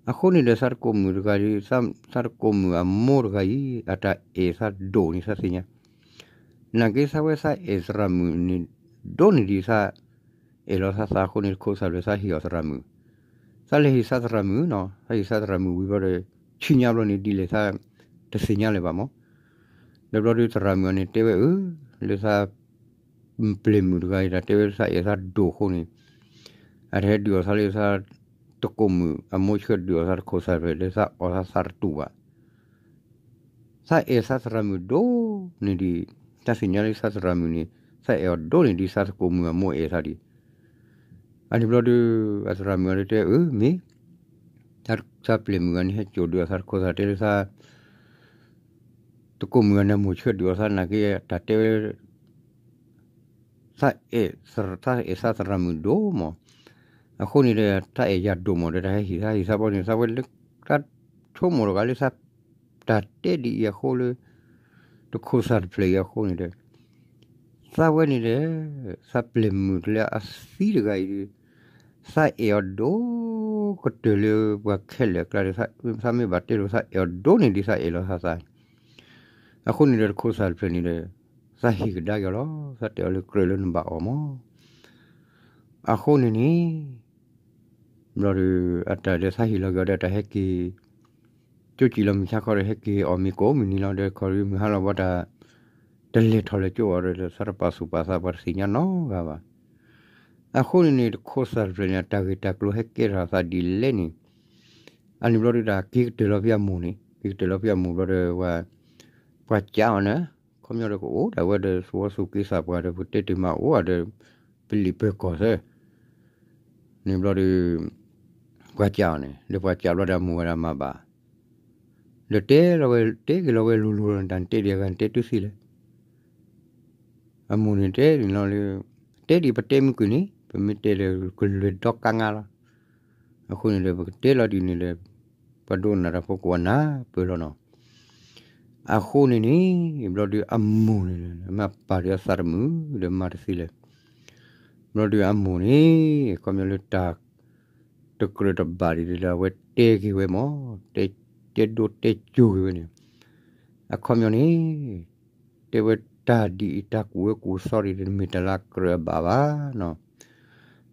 အဃိန့ၣ်ဒီးသးတကိးမုၣ်တဂၤ သးတကိးမုၣ်အမိၢ်တဂၤအံၤ အတၢ်အဲၣ်သးဒိၣ်န့ၣ်သးသ့ၣ်ညါ နာ်က့သးဝဲသးအဲၣ်သရၣ်မုၣ်န့ၣ် ဒိၣ်န့ၢ်ဒံးသး အဲၣ်လီၤသးသးအဃိန့ၣ် တခိးသးတဖျၢၣ်သးဟ့ၣ်အီၤသရၣ်မုၣ် သးလဲၤဟ့ၣ်သးသရၣ်မုၣ်နီၤ သးဟ့ၣ်သးသရၣ်မုၣ်ဝံၤဘျီဒီး ဆူညါဘျီန့ၣ်ဒ်လဲၣ်သး တသ့ၣ်ညါလၢၤဘၣ်မး ဒီးဘျီဒုးသရၣ်မုၣ်အီၤန့ၣ်တဲဝဲအၢ လၢသး ပ ပျဲၢ်မုၣ်တဂၤအံၤ တၢ်တဲဝဲသးအဲၣ်သးဒိၣ်အဃိန့ၣ်, အတဟဲဒုးအီၣ်သးလၢသးတကိးမုၣ်အမိၢ်ဆှၢ ဒုးအီၣ်သးတခိၣ်သၣ်တဖျၢၣ် လၢသးအီၣ်သးသးတတူာ်ဘၣ်. သးအဲၣ်သးသရၣ်မုၣ်ဒိၣ်န့ၢ်ဒံး, တၢ်သ့ၣ်ညါလၢသးသရၣ်မုၣ်န့ၣ် သးအဲၣ်အီၤဒိၣ်န့ၢ်ဒံးသးတကိးမုၣ်အမိၢ်အဲၣ်သးဒံး. အန့ၣ်ဘျီဒီး အသရၣ်မုၣ်အီၤဒ်တဲ အၢ မ့ၢ် သးပျဲၢ်မုၣ်ဂၤန့ၣ် ဟဲစိာ်ဒုးအီၣ်သးတခိၣ်သၣ် တဲလၢသး တကိးမုၣ်ဂၤန့ၣ် မိၢ်ဆှၢဒုးအီၣ်သးနာ်က့ တၢ်တဲဝဲ သးအဲၣ်သးသရၣ်မုၣ်ဒိၣ်မး, အဃိန့ၣ်ဒီး တၢ်အဲၣ်ယၤဒိၣ်မးဒီး တၢ်ဟဲဟ့ၣ်သးဟ့ၣ်သးဘီန့ၣ် သးဝဲလၢ တၢ်ဆိကမိၣ်တဂၤလၢသး တၢ်တဲဒ်အံၤအဃိလၢ တခိၣ်သၣ်တဖျၢၣ်အံၤအဃိန့ၣ်ဒီး သးဝဲန့ၣ်ဒီး သးပျဲၢ်မုၣ်တလၢအသံတဂၤအံၤဒီး သးအဲၣ်အီၤဒိၣ်ကတၢၢ်လၢပှၤခဲလၢာ်အကျါဒီး သးမ့ၢ်ဘၣ်တဲလိာ်သးအဲၣ်အီၤဒိၣ်န့ၢ်ဒံးသးအဲၣ်လီၤသးသး အဃိန့ၣ်ဒီးတခိၣ်သၣ်တဖျၢၣ်န့ၣ်ဒီး သးဟ့ၣ်ကဒါက့ၤအီၤလီၤ. သးတဲအီၤလၢကြၢးလၢနဘၣ်အီၣ်မး. အဃိန့ၣ်န့ၣ် ဘျီဒီး အတၢ်ဒီးသးဟ့ၣ်လီၤက့ၤအီၤဒီးတၢ်ဟဲက့ၤ ကၠိစံၣ်လီၤမုၢ်ဆါခီဒီး ဟဲက့ၤအီၣ်မ့ၤကိးမုၢ်နံၤလီၤဒီး ခီဒီးမုၢ်ဟါလီၤဘၣ်တၢ် တလဲၤထီၣ်လဲၤကၠိအီၤဒီး သးတပာ်သူၣ်ပာ်သး ပှၤတသ့ၣ်ညါနီတဂၤဘၣ်. အဃိန့ၣ်န့ၣ် တခိၣ်သၣ်တဖျၢၣ်န့ၣ် အတၢ်ဂ့ၢ်တၢ်ကျိၤဟဲကဲထီၣ်အသးဒ်လဲၣ်န့ၣ် အန့ၣ်ဘျီဒီးတၢ်က့ၤကတၢၢ်လီၤဖဲအမိၢ်န့ၣ် က့ၤကတၢၢ်လီၤဖဲအမိၢ်ဘျီဒီး ပှၤကးအီၤန့ၣ် ခီပညီဒီးကအိၣ်ဒၣ်ဝဲဒီးသဝီသူၣ်က့သးပှၢ်ဒီး ပတဲတ့ၢ်မၤအိၣ်ဒီး ပလံာ်ပၢၤကီၢ်သၢ န့ၣ်ဘျီဒီး ပှၤကးအီၤန့ၣ် ဒီးပှၤကးဘျီဒီးအမိၢ်ဝဲဒၣ်မၤဘၣ် ဒီးတဲလီၤဝဲ တဲက့ၤလီၤဝဲလိၤလိၤ တၢ်နတဲဒံးအဂၤနတဲတုၤသ့လဲၣ်. အမိၢ်န့ၣ်တဲန့ၣ်လီၤလၢ တဲဒံးပတဲမုၢ်ကွံာ်န့ၣ် ပမ့ၢ်တဲဒီးကလဲၤဒီကါငါလီၤ. အဃိန့ၣ်ဒီး ပကတဲလီၤဒ်န့ၣ်ဒီး ပှၤဒိကနၣ်တၢ်ဖိကိးဂၤနၢ်ပၢၢ်လီၤနီၤ. အဃိန့ၣ်န့ၣ် ဘျီဒီးအမိၢ်န့ၣ် မ့ၢ်ပာ်ဒီးအသးတမုာ်ဒီးမၤတသ့လဲၣ်. ဘျီဒီးအမိၢ်န့ၣ် ခီပညီလၢတၢ် တကြၢးတဘၣ်ဒ်န့ၣ်ဒီး အဝဲတဲက့ၤဝဲမး, တဲ တဲဒိတဲကၠိက့ၤဝဲန့ၣ်, အခီပညီန့ၣ် တဲဝဲတၢ်ဒ်အံၤ တၢ်ကူၣ်အၢကူၣ်သီဒ်န့ၣ် တမ့ၢ်တၢ်လၢအကြၢးအဘၣ်ဘၣ်နီၤ.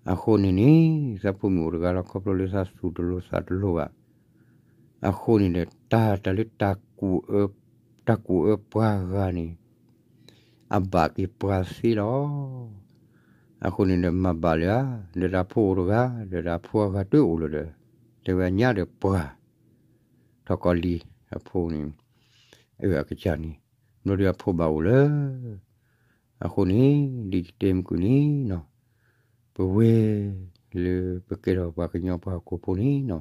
အဃိန့ၣ်န့ၣ် သးဖိမုၣ်အိၣ်တဂၤလီၤ ခီဖျိလၢသးသူၣ်တလိၤသးတလိၤဘၣ်. အဃိန့ၣ်ဒီး တၢ်တၢ်လၢ တၢ်ကူၣ်အၢပှၤဂၤန့ၣ် အဘၣ်က့ၤပှၤသ့လီၤ. အဃိန့ၣ်ဒီးမၤဘၣ်လၢၤဧါ, ဒီးတၢ်ဖိအိၣ်တဂၤ ဒီးတၢ်ဖိအဂၤတအိၣ်လၢၤဒီး တဲဝဲအညါဒီးပှၤ ထီၣ်ကီၢ်လံၤအဖိန့ၣ် အအကစၢ်န့ၣ် ဘျီဒီးအဖိဘၣ်အိၣ်လၢ အဃိန့ၣ် ဒ်ယတဲမုၢ်ကွံာ်န့ၣ်နီၤ, ပဝဲလၢပကဲထီၣ်ပှၤကညီပှၤဟီၣ်ခိၣ်ဖိန့ၣ်နီၤ,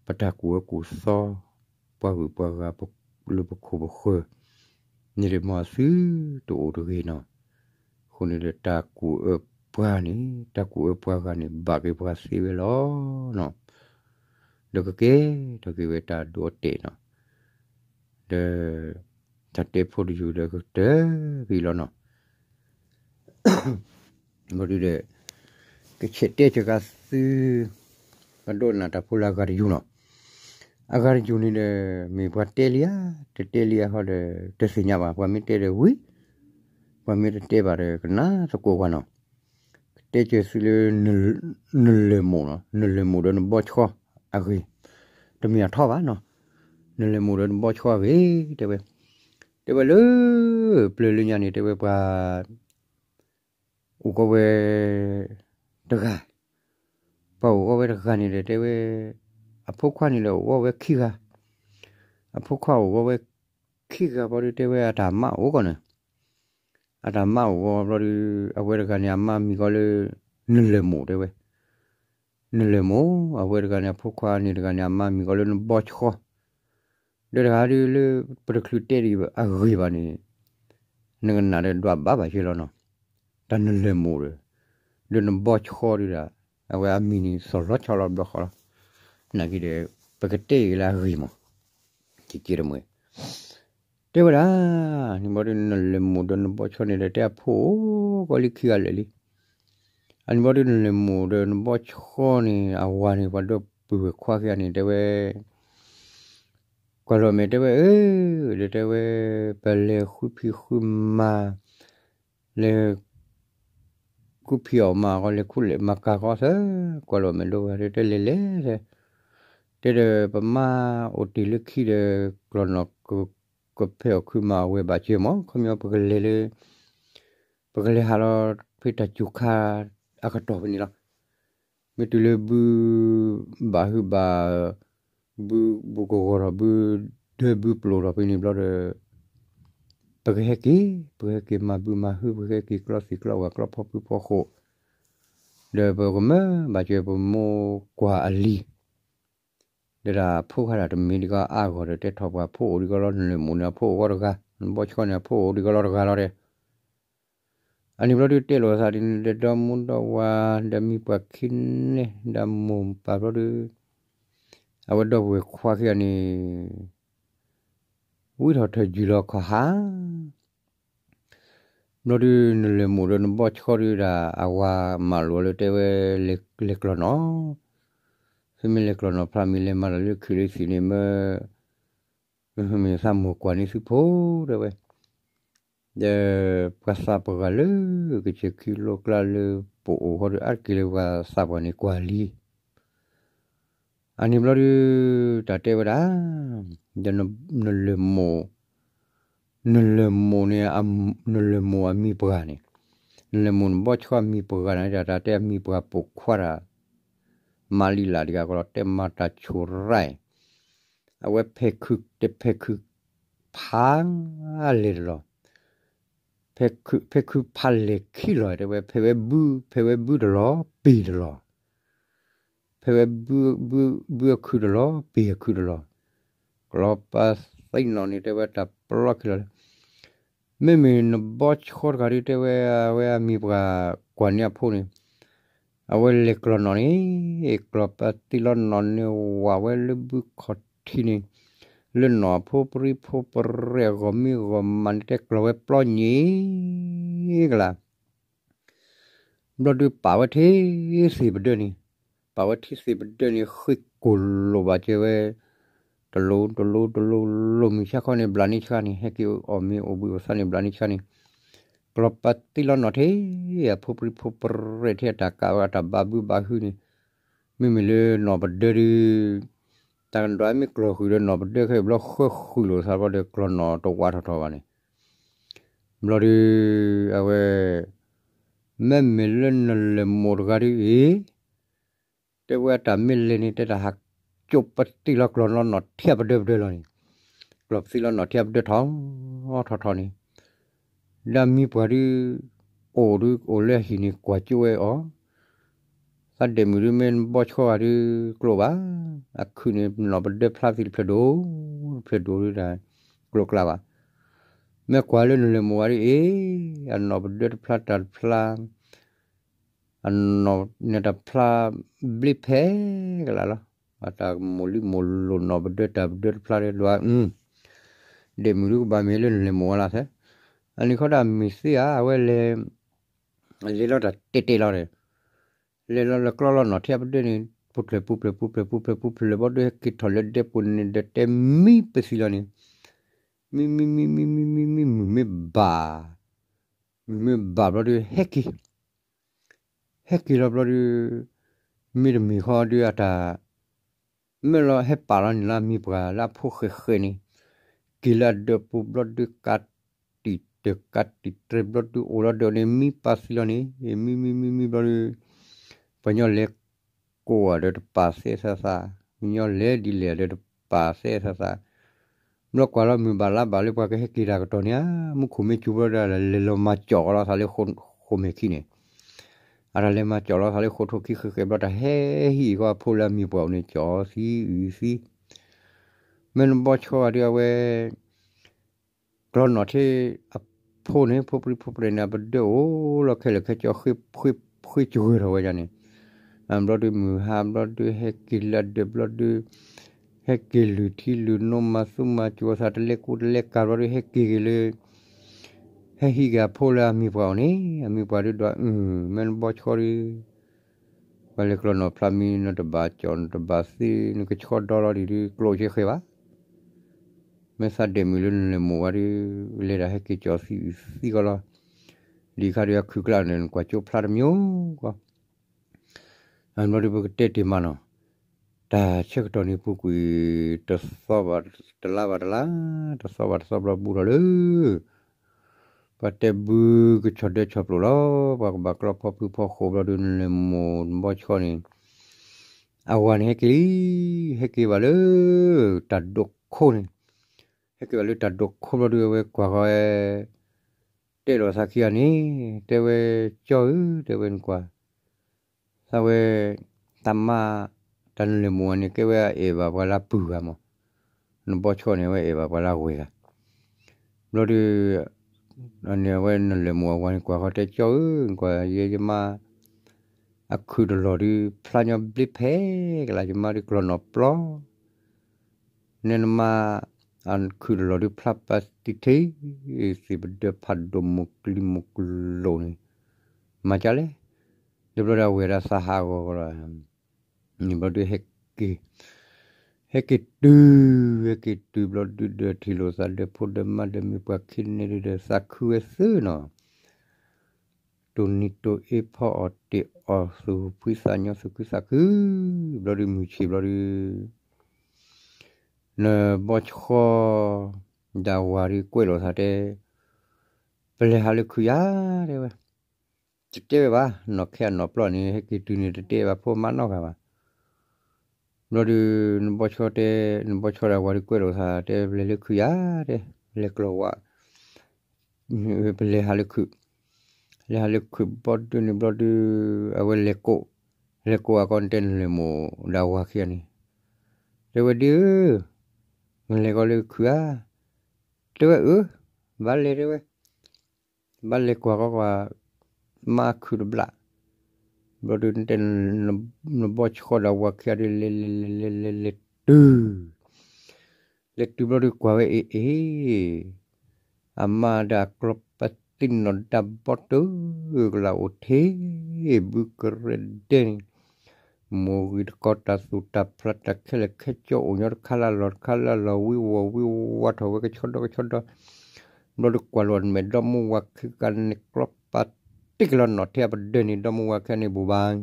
ပတၢ်ကူၣ်အၢကူၣ်သီ ပှၤဂုၤပှၤဂၤလၢပခိၣ်ပဃၢၤ န့ၣ်ဒီးမ်အသုတအိၣ်တဂ့ၤနီၤ. အဃိန့ၣ်ဒီးတၢ်ကူၣ်အၢပှၤန့ၣ် တၢ်ကူၣ်အၢပှၤဂၤန့ၣ် ဘၣ်က့ၤပှၤသ့ဝဲလီၤနီၤ. ဒီးကကဲထီၣ်က့ၤဝဲတၢ်ဒိးတဲာ်နီၤ, ဒီး တၢ်တဲဖိတယုၢ်ဒီးကတၢၢ်ဖဲလီၤနီၤ. ဘျီဒုဒီး ကဆဲးတဲဆၢက့ၤသု ပှၤဒိကနၣ်တၢ်ဖိလၢအဂၤတယုၢ်နီၤ. အဂၤတယုၢ်န့ၣ်ဒီး မ့ၢ်ပှၤတဲလံဧါ တတဲလံဧါဟီဒီး တသ့ၣ်ညါဘၣ်. ပှၤမ့ၢ်တဲဒီးဝံၤ, ပှၤမ့ၢ်တတဲဘၣ်ဒီး ကနၣ်သကိးပှၤနီၤ. ကတဲဆၢသုလၢ နလဲၤမိၢ်နီၤ, နလဲၤမိၢ်ဒီးနဘီဆှီအဂ့ၢ်, တမ့ၢ်အထီဘၣ်နီၤ. နလဲၤမိၢ်ဒီးနဘီဆှီအဂ့ၢ် တဲဝဲ, တဲဝဲလၢ ပျၢၤလၢညါန့ၣ် တဲဝဲပှၤ အိၣ်ကီးဝဲတဂၤ, ပှၤအိၣ်ကီးဝဲတဂၤန့ၣ်ဒီး တဲဝဲ အဖိခွါန့ၣ်ဒီးအိၣ်ကီးဝဲခံဂၤ, အဖိခွါအိၣ်ကီးဝဲခံဂၤဘျီဒီး တဲဝဲအတၢ်မါအိၣ်ကီးန့ၣ်, အတၢ်မါအိၣ်ကီးဘျီဒီး အဝဲတဂၤန့ၣ် အမါမံၤကီးလၢ နလဲၤမိၢ်တဲဝဲ, နလဲၤမိၢ်, အဝဲတဂၤန့ၣ် အဖိခွါန့ၣ်တဂၤန့ၣ် အမါမံၤကီးလၢနဘီဆှီ ဒီးတဂၤဒီးလၢ ပတချုးတဲဒံးအဂ့ၢ်ဘၣ်န့ၣ် နကနၣ်ဒီးဒွးဘၣ်ဘၣ်က့လီၤနီၤ. တၢ်နလဲၤမိၢ်ဒီး ဒီးနဘီဆှီဒုဒၣ် အဝဲအမံၤန့ၣ်သီၣ်လီၤဆီလီၤဘျီဃီလီၤ. နာ်က့ဒီး ပကတဲအံၤလၢအဂ့ၢ်မး, ကက့တမှဲၤ တဲဝဲဒၣ်, န့ၣ်ဘျီဒီးနလဲၤမိၢ်ဒီးနဘီဆှီန့ၣ်ဒီး တဲအဖိအိၣ်ကီးလံခံဂၤလၢာ်လံ. အန့ၣ်ဘျီဒီးနလဲၤမိၢ်ဒီးနဘီဆှီန့ၣ် အဝၤန့ၣ် ပှၤဒီပုၢ်ဝဲၢ်ခွါခံဂၤန့ၣ် တဲဝဲ ကွၢ်လီၤမဲာ်တဲဝဲ အၢ ဒီးတဲဝဲ ပလဲၤဃုဖံးဃုမၤ လဲၤ ဃုဖံးအီၣ်မၤအီၣ် လဲၤခူလဲၤမၤကၤဃီသၢ ကွၢ်လီၤမဲာ်ဒိဝဲ တဲလဲၤလဲၤသၢ တဲဒီးပမါအိၣ်တ့ၢ်လၢခံဒီး ကျီၢ်နီၢ်ကဖဲအီၣ်ခုမၤအီၣ်ဝဲဘၣ်က့မး ခီပညီပကလဲၤလၢ ပကလဲၤဟးလီၤဖဲတၢ်စူၤခါအကတီၢ်ဖဲန့ၣ်လီၤ. မ့ၢ်တုၤလၢဘု ဘၣ်ဟုဘၣ် ဘုဘူးကဂီၤထီၣ် ဘုဒၢဘုပျိၢ်ထီၣ်ဖဲန့ၣ်ဘျီဒီး ပကဟဲက့ၤ ပကဟဲက့ၤမၤဘုမၤဟု ပကဟဲက့ၤကျီသံၣ်ကျီဝၣ် ကျီဖီဖုဖီဃိၣ် ဒီးပကမၢဘၣ်စၢၤပမိၢ်ကွၢ်အလံၤ ဒီးတၢ်ဖိခါတၢ်တမံၤဒံးကီးအါဂီၢ်ဒီး တဲထီၣ်ပှၤဖိအိၣ်ဒံးကီးလီၤ နလဲၤမိၣ်န့ၣ်အဖိအိၣ်ဂီၢ်တဂၤ နဘီဆှီန့ၣ်အဖိအိၣ်ဒံးကီးလီၤတဂၤလီၤဒီး အန့ၣ်ဘျီဒုးတဲလိာ်သးဒ်န့ၣ်ဒီး ဒီမူဒီဝါ ဒီးမံပှၤခံနဲၣ် ဒီးမိၢ်ပၢ်ဘျီဒုး အဝဲဒီပုၢ်ဝဲၢ်ခွါခံဂၤန့ၣ် ဝံထီၣ်ထၢၣ်ယုၢ်လီၤခီၣ်ဟါ ဘျီဒုး နလဲၤမိၣ်ဒီးနဘီဆှီဒုးဒၣ် အဝၤမၤလိာ်လၢတဲဝဲ လဲၤကျီၢ်နီၣ်, သုမ့ၢ်လဲၤကျီၢ်နီၣ်ဖျါမံၤ လဲၤမၤတၢ်လၢခုၣ်လၢသံၣ်န့ၣ် မ့ၢ် မ့ၢ်သးမိၢ်ကွၢ်န့ၢ်သုဖိတဲဝဲ, ဒီးပှၤသးပှၢ်ဂၤလၢ ကစၢၢ်ခံလိကျါလၢ ပအိၣ်ဃီဒီး အါတက့ၢ်လၢပှၤသးပှၢ်န့ၣ်ကွၢ်လံ အန့ၣ်ဘျီဒုး တၢ်တဲဝဲဒၣ်, ဒီးနလဲၤမိၣ်, နလဲၤမိၣ်န့ၣ်, နလဲၤမိၣ်အမံၤပှၢ်န့ၣ်, နလဲၤမိၣ်နဘီဆှီအမံၤပှၢ်န့ၣ် တၢ်တဲအမံၤပှၢ်ပိာ်ခွါတၢ်, မၤလံလၢ်တဂၤကီးလီၤ တဲမၤတၢ်ဆိၣ်ရၢ်, အဝဲဖဲခု, တဖဲခုဖးလဲၢ်တလီၢ် ဖဲခုဖးလဲၢ်ခံလီၢ် တဲဝဲ ဖဲဝဲဘု, ဖဲဝဲဘုတလီၢ် ပ့ၤတလီၢ်, ဖဲဝဲဘု, ဘုအခုတလီၢ် ပ့ၤအခုတလီၢ်, ကျီၢ်ပသံလီၢ်န့ၣ် တဲဝဲတၢ်ပျီခံလီၢ်လၢ, မ့မ့ၢ်နဘီဆှီတဂၤဒုး တဲဝဲအဝဲအမံၤပှၢ်ကွၢ်န့ၢ်အဖိန့ၣ်, အဝဲလဲၤကျီၢ်နီၣ်န့ၣ်, ကျီၢ်ပသံလီၢ်နီၣ်န့ၣ် ဝးဝဲလၢဘုခီၣ်ထံးန့ၣ်, လၢနီၣ်အဖိပြံဖိပြဲၣ်အဂီၢ်မံဂီၢ်မးန့ၣ် တဲကျီၢ်ဝဲပျီညံၤကလါ ဘျီဒုးပာ်ဝဲထံသ့ၣ်ပဒၢန့ၣ်, ပာ်ဝဲထံသ့ၣ်ပဒၢန့ၣ် ဃ့ၢ်ကိၢ်လိာ်ဘၣ်ကဲဝဲ, တလိၤ တလိၤ တလိၤ လိၤမုၢ်ဆါခီန့ၣ် ဘျးန့ၢ်ဆှါန့ၣ် ဟဲက့ၤအီၣ်မ့ၤအိၣ်ဘှံးအိၣ်သါန့ၣ် ဘျးန့ၢ်ဆှါန့ၣ်, ကျီၢ်ပသံလီၢ်နီၣ်ထံ, အဖိပြံဖိပြဲၣ်ထံအတၢ်ကးဝဲအတၢ်ဘါဘုဘါဟုန့ၣ်, မ့မ့ၢ်လၢနီၣ်ပဒၢဒုး, တၢ်ကဒွးမ့ၢ်ကျီၢ်ဃုာ်ဒီးနီၣ်ပဒၢခဲအံၤဘျီဃၢဃုာ်လိာ်သးဘျီဒီး ကျီၢ်နီၣ်တဝးထီၣ်ထီၣ်ဘၣ်န့ၣ် ဘျီဒုး, အဝဲ, မ့မ့ၢ်လၢနလဲၤမိၣ်တဂၤဒုးအံၤ, တဲဝဲအတၢ်မ့ၢ်လဲၤန့ၣ် တဲတၢ်ဟးကၠိပသံလီၤကျီၢ်လီၤနီၣ်ထံပဒၢပဒၢလီၤန့ၣ်, ကျီၢ်ပသံလီၤနီၣ်ထံပဒၢထီၣ်, ထီၣ်ထီၣ်န့ၣ်, ဒီးမံၤပှၢ်ဒုး, အိၣ်ဒုးအိၣ်လၢအဟံၣ်န့ၣ်ကွၢ်ကၠိဝဲအီၤ, သးဒဲးမုၢ်ဒုးမ့ၢ်နဘီဆှီဂၤဒုးကျိဘၣ်, အခုၣ်န့ၣ်နီၣ်ပဒၢဖျါသံတဖျၢၣ်ဒိၣ်, တဖျၢၣ်ဒိၣ်ဒုးတၢ်, ကျိကျါဘၣ်, မ့ၢ်ကွၢ်လၢနလဲၤမိၣ်ဂၤဒုးအံၤ, အနီၣ်ပဒၢတဖျါတၢ်တဖျါ အနီၣ်န့ၣ်တၢ်ဖျါဘျ့ဖဲကလးလီၤ, အတၢ်မိၢ်လံမိၢ်လိာ်နီၣ်ပဒၢတၢ်ပဒၢတဖျါဒၢဒွး, ဒဲးမုၢ်ဒုးကဘၣ်မ့ၢ်လၢနလဲၤမိၣ်ဝဲလၢ်သဲ, အန့ၣ်ခီဒၣ်မ့ၢ်သ့ဧါ အဝဲလဲၤ, လဲၤလီၤတၢ်တဲာ်တဲာ်လီၤဒီး, လဲၤလီၤလၢကျီလီၤနီၣ်ထံအပဒၢန့ၣ်, ပူၤဖျဲၣ်ပူၤဖျဲၣ်ပူၤဖျဲၣ်ပူၤဖျဲၣ်ပူၤဖျဲၣ်လၢဘီဒုးဟဲက့ၤထီၣ်လၢဒဲပူၤန့ၣ်ဒီးတဲမံပသံလီၤန့ၣ်, မံမံမံမံမံမံမံမုၢ်မ့ၢ်ဘၣ် မုၢ်မ့ၢ်ဘၣ်ဘျီဒုးဟဲက့ၤ, ဟဲက့ၤလီၤဘျီဒုး, မ့တမ့ၢ်ဃီဒုးအတၢ်, မ့ၢ်လီၤဟဲပာ်လီၤန့ၣ်လၢအမံၤပှၢ်လၢအဖိဃဲးဃဲးန့ၣ်, က့ၤလၢအဒၢးပူၤဘျီဒုးကးတံာ်တၢၢ်ကးတံာ်တြဲၤဘျီဒုးအိၣ်လီၤဒၢးန့ၣ် မံပာ်သံလီၤန့ၣ်, မံမံမံမံဘျီဒုး, ပှၤညီလဲၤကိးအီၤဒီးတပာ်သဲသးသး, ပှၤညီလဲၤဒ်လဲၣ်ဒီးတပာ်သဲသးသး ဘျီကွၢ်လီၤမုၢ်ဘၣ်လါဘၣ်လၢပှၤကဟဲက့ၤတၢ်ကတီၢ်န့ၣ်ဧါ, မူခိၣ်မ့ၢ်စူၤဘျီဒီး လဲၤလီၤမၤကၠီၣ်ကီးလီၤသးလၢဃိာ်မဲာ်ခံန့ၣ်, အတၢ်လဲၤမၤကၠီၣ်လီၤသးလၢဃိာ်ထိၣ်ခံဃဲးဃဲးဘျီ တၢ်ဟဲဟံၣ်အံၤကီးအဖိလၢအမံၤပှၢ်အိၣ်န့ၣ် ကၠီၣ်သံအုၣ်သံ, မ့ၢ်နဘီဆှီဂၤဒုးအဝဲ ကျီနီၣ်ထံအဖိန့ၣ် ဖိပြံဖိပြဲန့ၣ် အပဒၢအိၣ်လီၤခဲလၢာ်ခဲဆ့ ဃ့စှၤထီၣ်ဝဲဒၣ်န့ၣ်, ဘျီဒုးမုၢ်ဟါဘျီဒုးဟဲက့ၤလၢအဒၢးဘျီဒုး, ဟဲက့ၤလုၢ်ထံလုၢ်နိမၤသူမၤစူၤအသးတလဲကူတလဲကၤဘျီဒုး ဟဲက့ၤက့ၤလၢ, ဟဲဟံးက့ၤအဖိလၢအမံၤပှၢ်အိၣ်န့ၣ် အမံၤပှၢ်ဒုးဒွးအုၣ် မ့ၢ်နဘီဆှီဒုး ပှၤလဲၤကျီနီၣ်ဖျါမံၤ နတဘၣ်ကၠီၣ်နတဘၣ်သံ နကဆှီဒီလီၤဒံးဒုး ကျိၣ်ဆ့ဃဲးဘၣ်. မ့ၢ်သးဒဲးမုၢ်လၢနလဲၤမိၢ်ဝဲဒုး လဲၤဒၣ်ဟဲက့ၤကၠီၣ်သံအုၣ်သံကီးလီၤ. ဒ်ခါဒုးအခုၣ်ကျါန့ၣ် နကွၢ်ကၠိဖျါတမံၤကီး အဘျီဒုးပကတဲတ့ၢ်မးနီၤ, တၢ်ဆၢကတီၢ်န့ၣ်ပူၤကွံာ် တသီဘၣ်တလါဘၣ်တလါ, တသီဘၣ်တသီဘျီဘူးထီၣ်လၢ ပ ပှၤတဲဘုကဆီၣ်ဒၢဆီၣ်ပျိာ်လီၤ, ပှၤကဘၣ်ကျီဖီဖုဖီဃိးဘျီဒုး နလဲၤမိၢ်နဘီဆှီန့ၣ် အဝၤန့ၣ်ဟဲက့ၤလံ, ဟဲက့ၤဘၣ်လၢ တၢ်ဒိးခိၣ်န့ၣ်, ဟဲက့ၤဘၣ်လၢတၢ်ဒိးခိၣ်ဘျီဒုး အဝဲကွၢ်ဃီဝဲ တဲလိာ်သးခံဂၤန့ၣ်, တဲဝဲ ကၠီဧၢ, တဲဝဲနကွၢ် သးဝဲ တၢ်မါ တၢ်နလဲၤမိၢ်ဝဲန့ၣ် ကဲဝဲအအဲၣ်ဘၣ်ပှၤလၢပုၢ်ဂၤမး, နဘီဆှီန့ၣ် အဝဲအဲၣ်ဘၣ်ပှၤလၢဝဲၢ်ဂၤ, ဘျီဒုး အဝဲနလဲၤမိၢ်အဝၤန့ၣ် ကွၢ်ဃီတဲ ကၠီဧၢ, နကွၢ်ယဲယမါ အခုၣ်တလီၢ်ဒုး ဖျါညီဘျ့ဖဲကလါ ယမါဒုးကျီၢ်နီၣ်ပျီ နဲနမါ အခုၣ်တလီၢ်ဒုးဖျါပာ်တံၢ်ထံ, သ့ၣ်ပဒၢဖးဒိၣ်မိၢ်ကလံၤမိၢ်ကလိၤန့ၣ် မၤကၢ်လဲၣ်, ဒီးဘျီဒီးအဝဲၢ်ဒၣ်သးဟးဂီၤဂီၤလီၤ, န့ၣ်ဘျီဒုးဟဲက့ၤ, ဟဲက့ၤတုၤ, ဟဲက့ၤတုၤဘျီဒုးဒီးထံၣ်လိာ်သးဒီးဖိဒီးမါဒီးမ့ၢ်ပှၤခံန့ၣ်ဒုးဒီး သးခုဝဲသ့နီၤ တိၢ်နံၤတိၢ်အ့ဖီအီၣ်တ့ၢ်အီၣ်သူၣ်ဖှံသးညီသူၣ်ခုသးခု, ဘျီဒုးမုၢ်ဆ့ၣ်ဘျီဒုး နဘီဆှီ ဒီးဝၤဒုးကွဲးလိာ်သးတဲ, ပလဲၤဟးလၢခုၣ်ယၤ တဲဝဲ, တတဲဝဲဘၣ် နီၢ်ခဲအနီၢ်ပျီန့ၣ် ဟဲက့ၤတုၤန့ၣ်တတဲဘၣ်ဖိမါနီတဂၤဘၣ်, ဘျီဒုး နဘီဆှီတဲ, နဘီဆှီဒီးဝၤဒုးကွဲးလိာ်သးတဲ ပလဲၤလၢခုၣ်ယၤ တဲ, လဲၤကျီၢ်ဝါ ပလဲၤဟးလၢခုၣ်, လဲၤဟးလၢခုၣ်ဘျီဒုးန့ၣ်ဘျီဒုး အဝဲလဲၤကိး, လဲၤကိးအကီၢ်နတဲနလဲၤမိၢ်ဒီးဝၤခံဂၤန့ၣ်, တဲဝဲဒ်ဧၢ, နလဲၤကီးလၢခုၣ်ဧါ, တဲဝဲအၢ, ဘၣ်လဲၤတဲဝဲ, ဘၣ်လဲၤကွၢ်ကီကွၢ်, မါခုၣ်တဘျၣ်, ဘျီဒုးနတဲ နဘီဆှီဒီးဝၤခံဂၤဒုး လဲၤလဲၤလဲၤလဲၤလဲၤလဲၤတုၤ လဲၤတုၤဘျီဒုးကွၢ်ဝဲအ့ၣ်အ့ၣ်, အမါဒီးအကျီပသံနီၢ်ဒၢဘီတုၤ, ကလၢအိၣ်ထံ, ဘုကရဲဒဲန့ၣ်, မိၢ်ဂံၢ်တကီတၢ်သူၣ်တၢ်ဖျးတၢ်ခဲလၢာ်ခဲဆ့ အိၣ်ညီတခါလၢအလီၢ်တခါလၢအလီၢ် ဝံဝီၤဝံဝါထီၣ်ဝဲကဆီဒီကဆီဒီ, ဘျီဒုးကွၢ်လီၤမဲာ်ဒီမါဝၤခံဂၤန့ၣ် ကျီပာ်တံၢ်ကလီၤနီၢ်ထဲအပဒၢန့ၣ် ဒီမါဝၤခံဂၤန့ၣ် ဘူးဘၣ်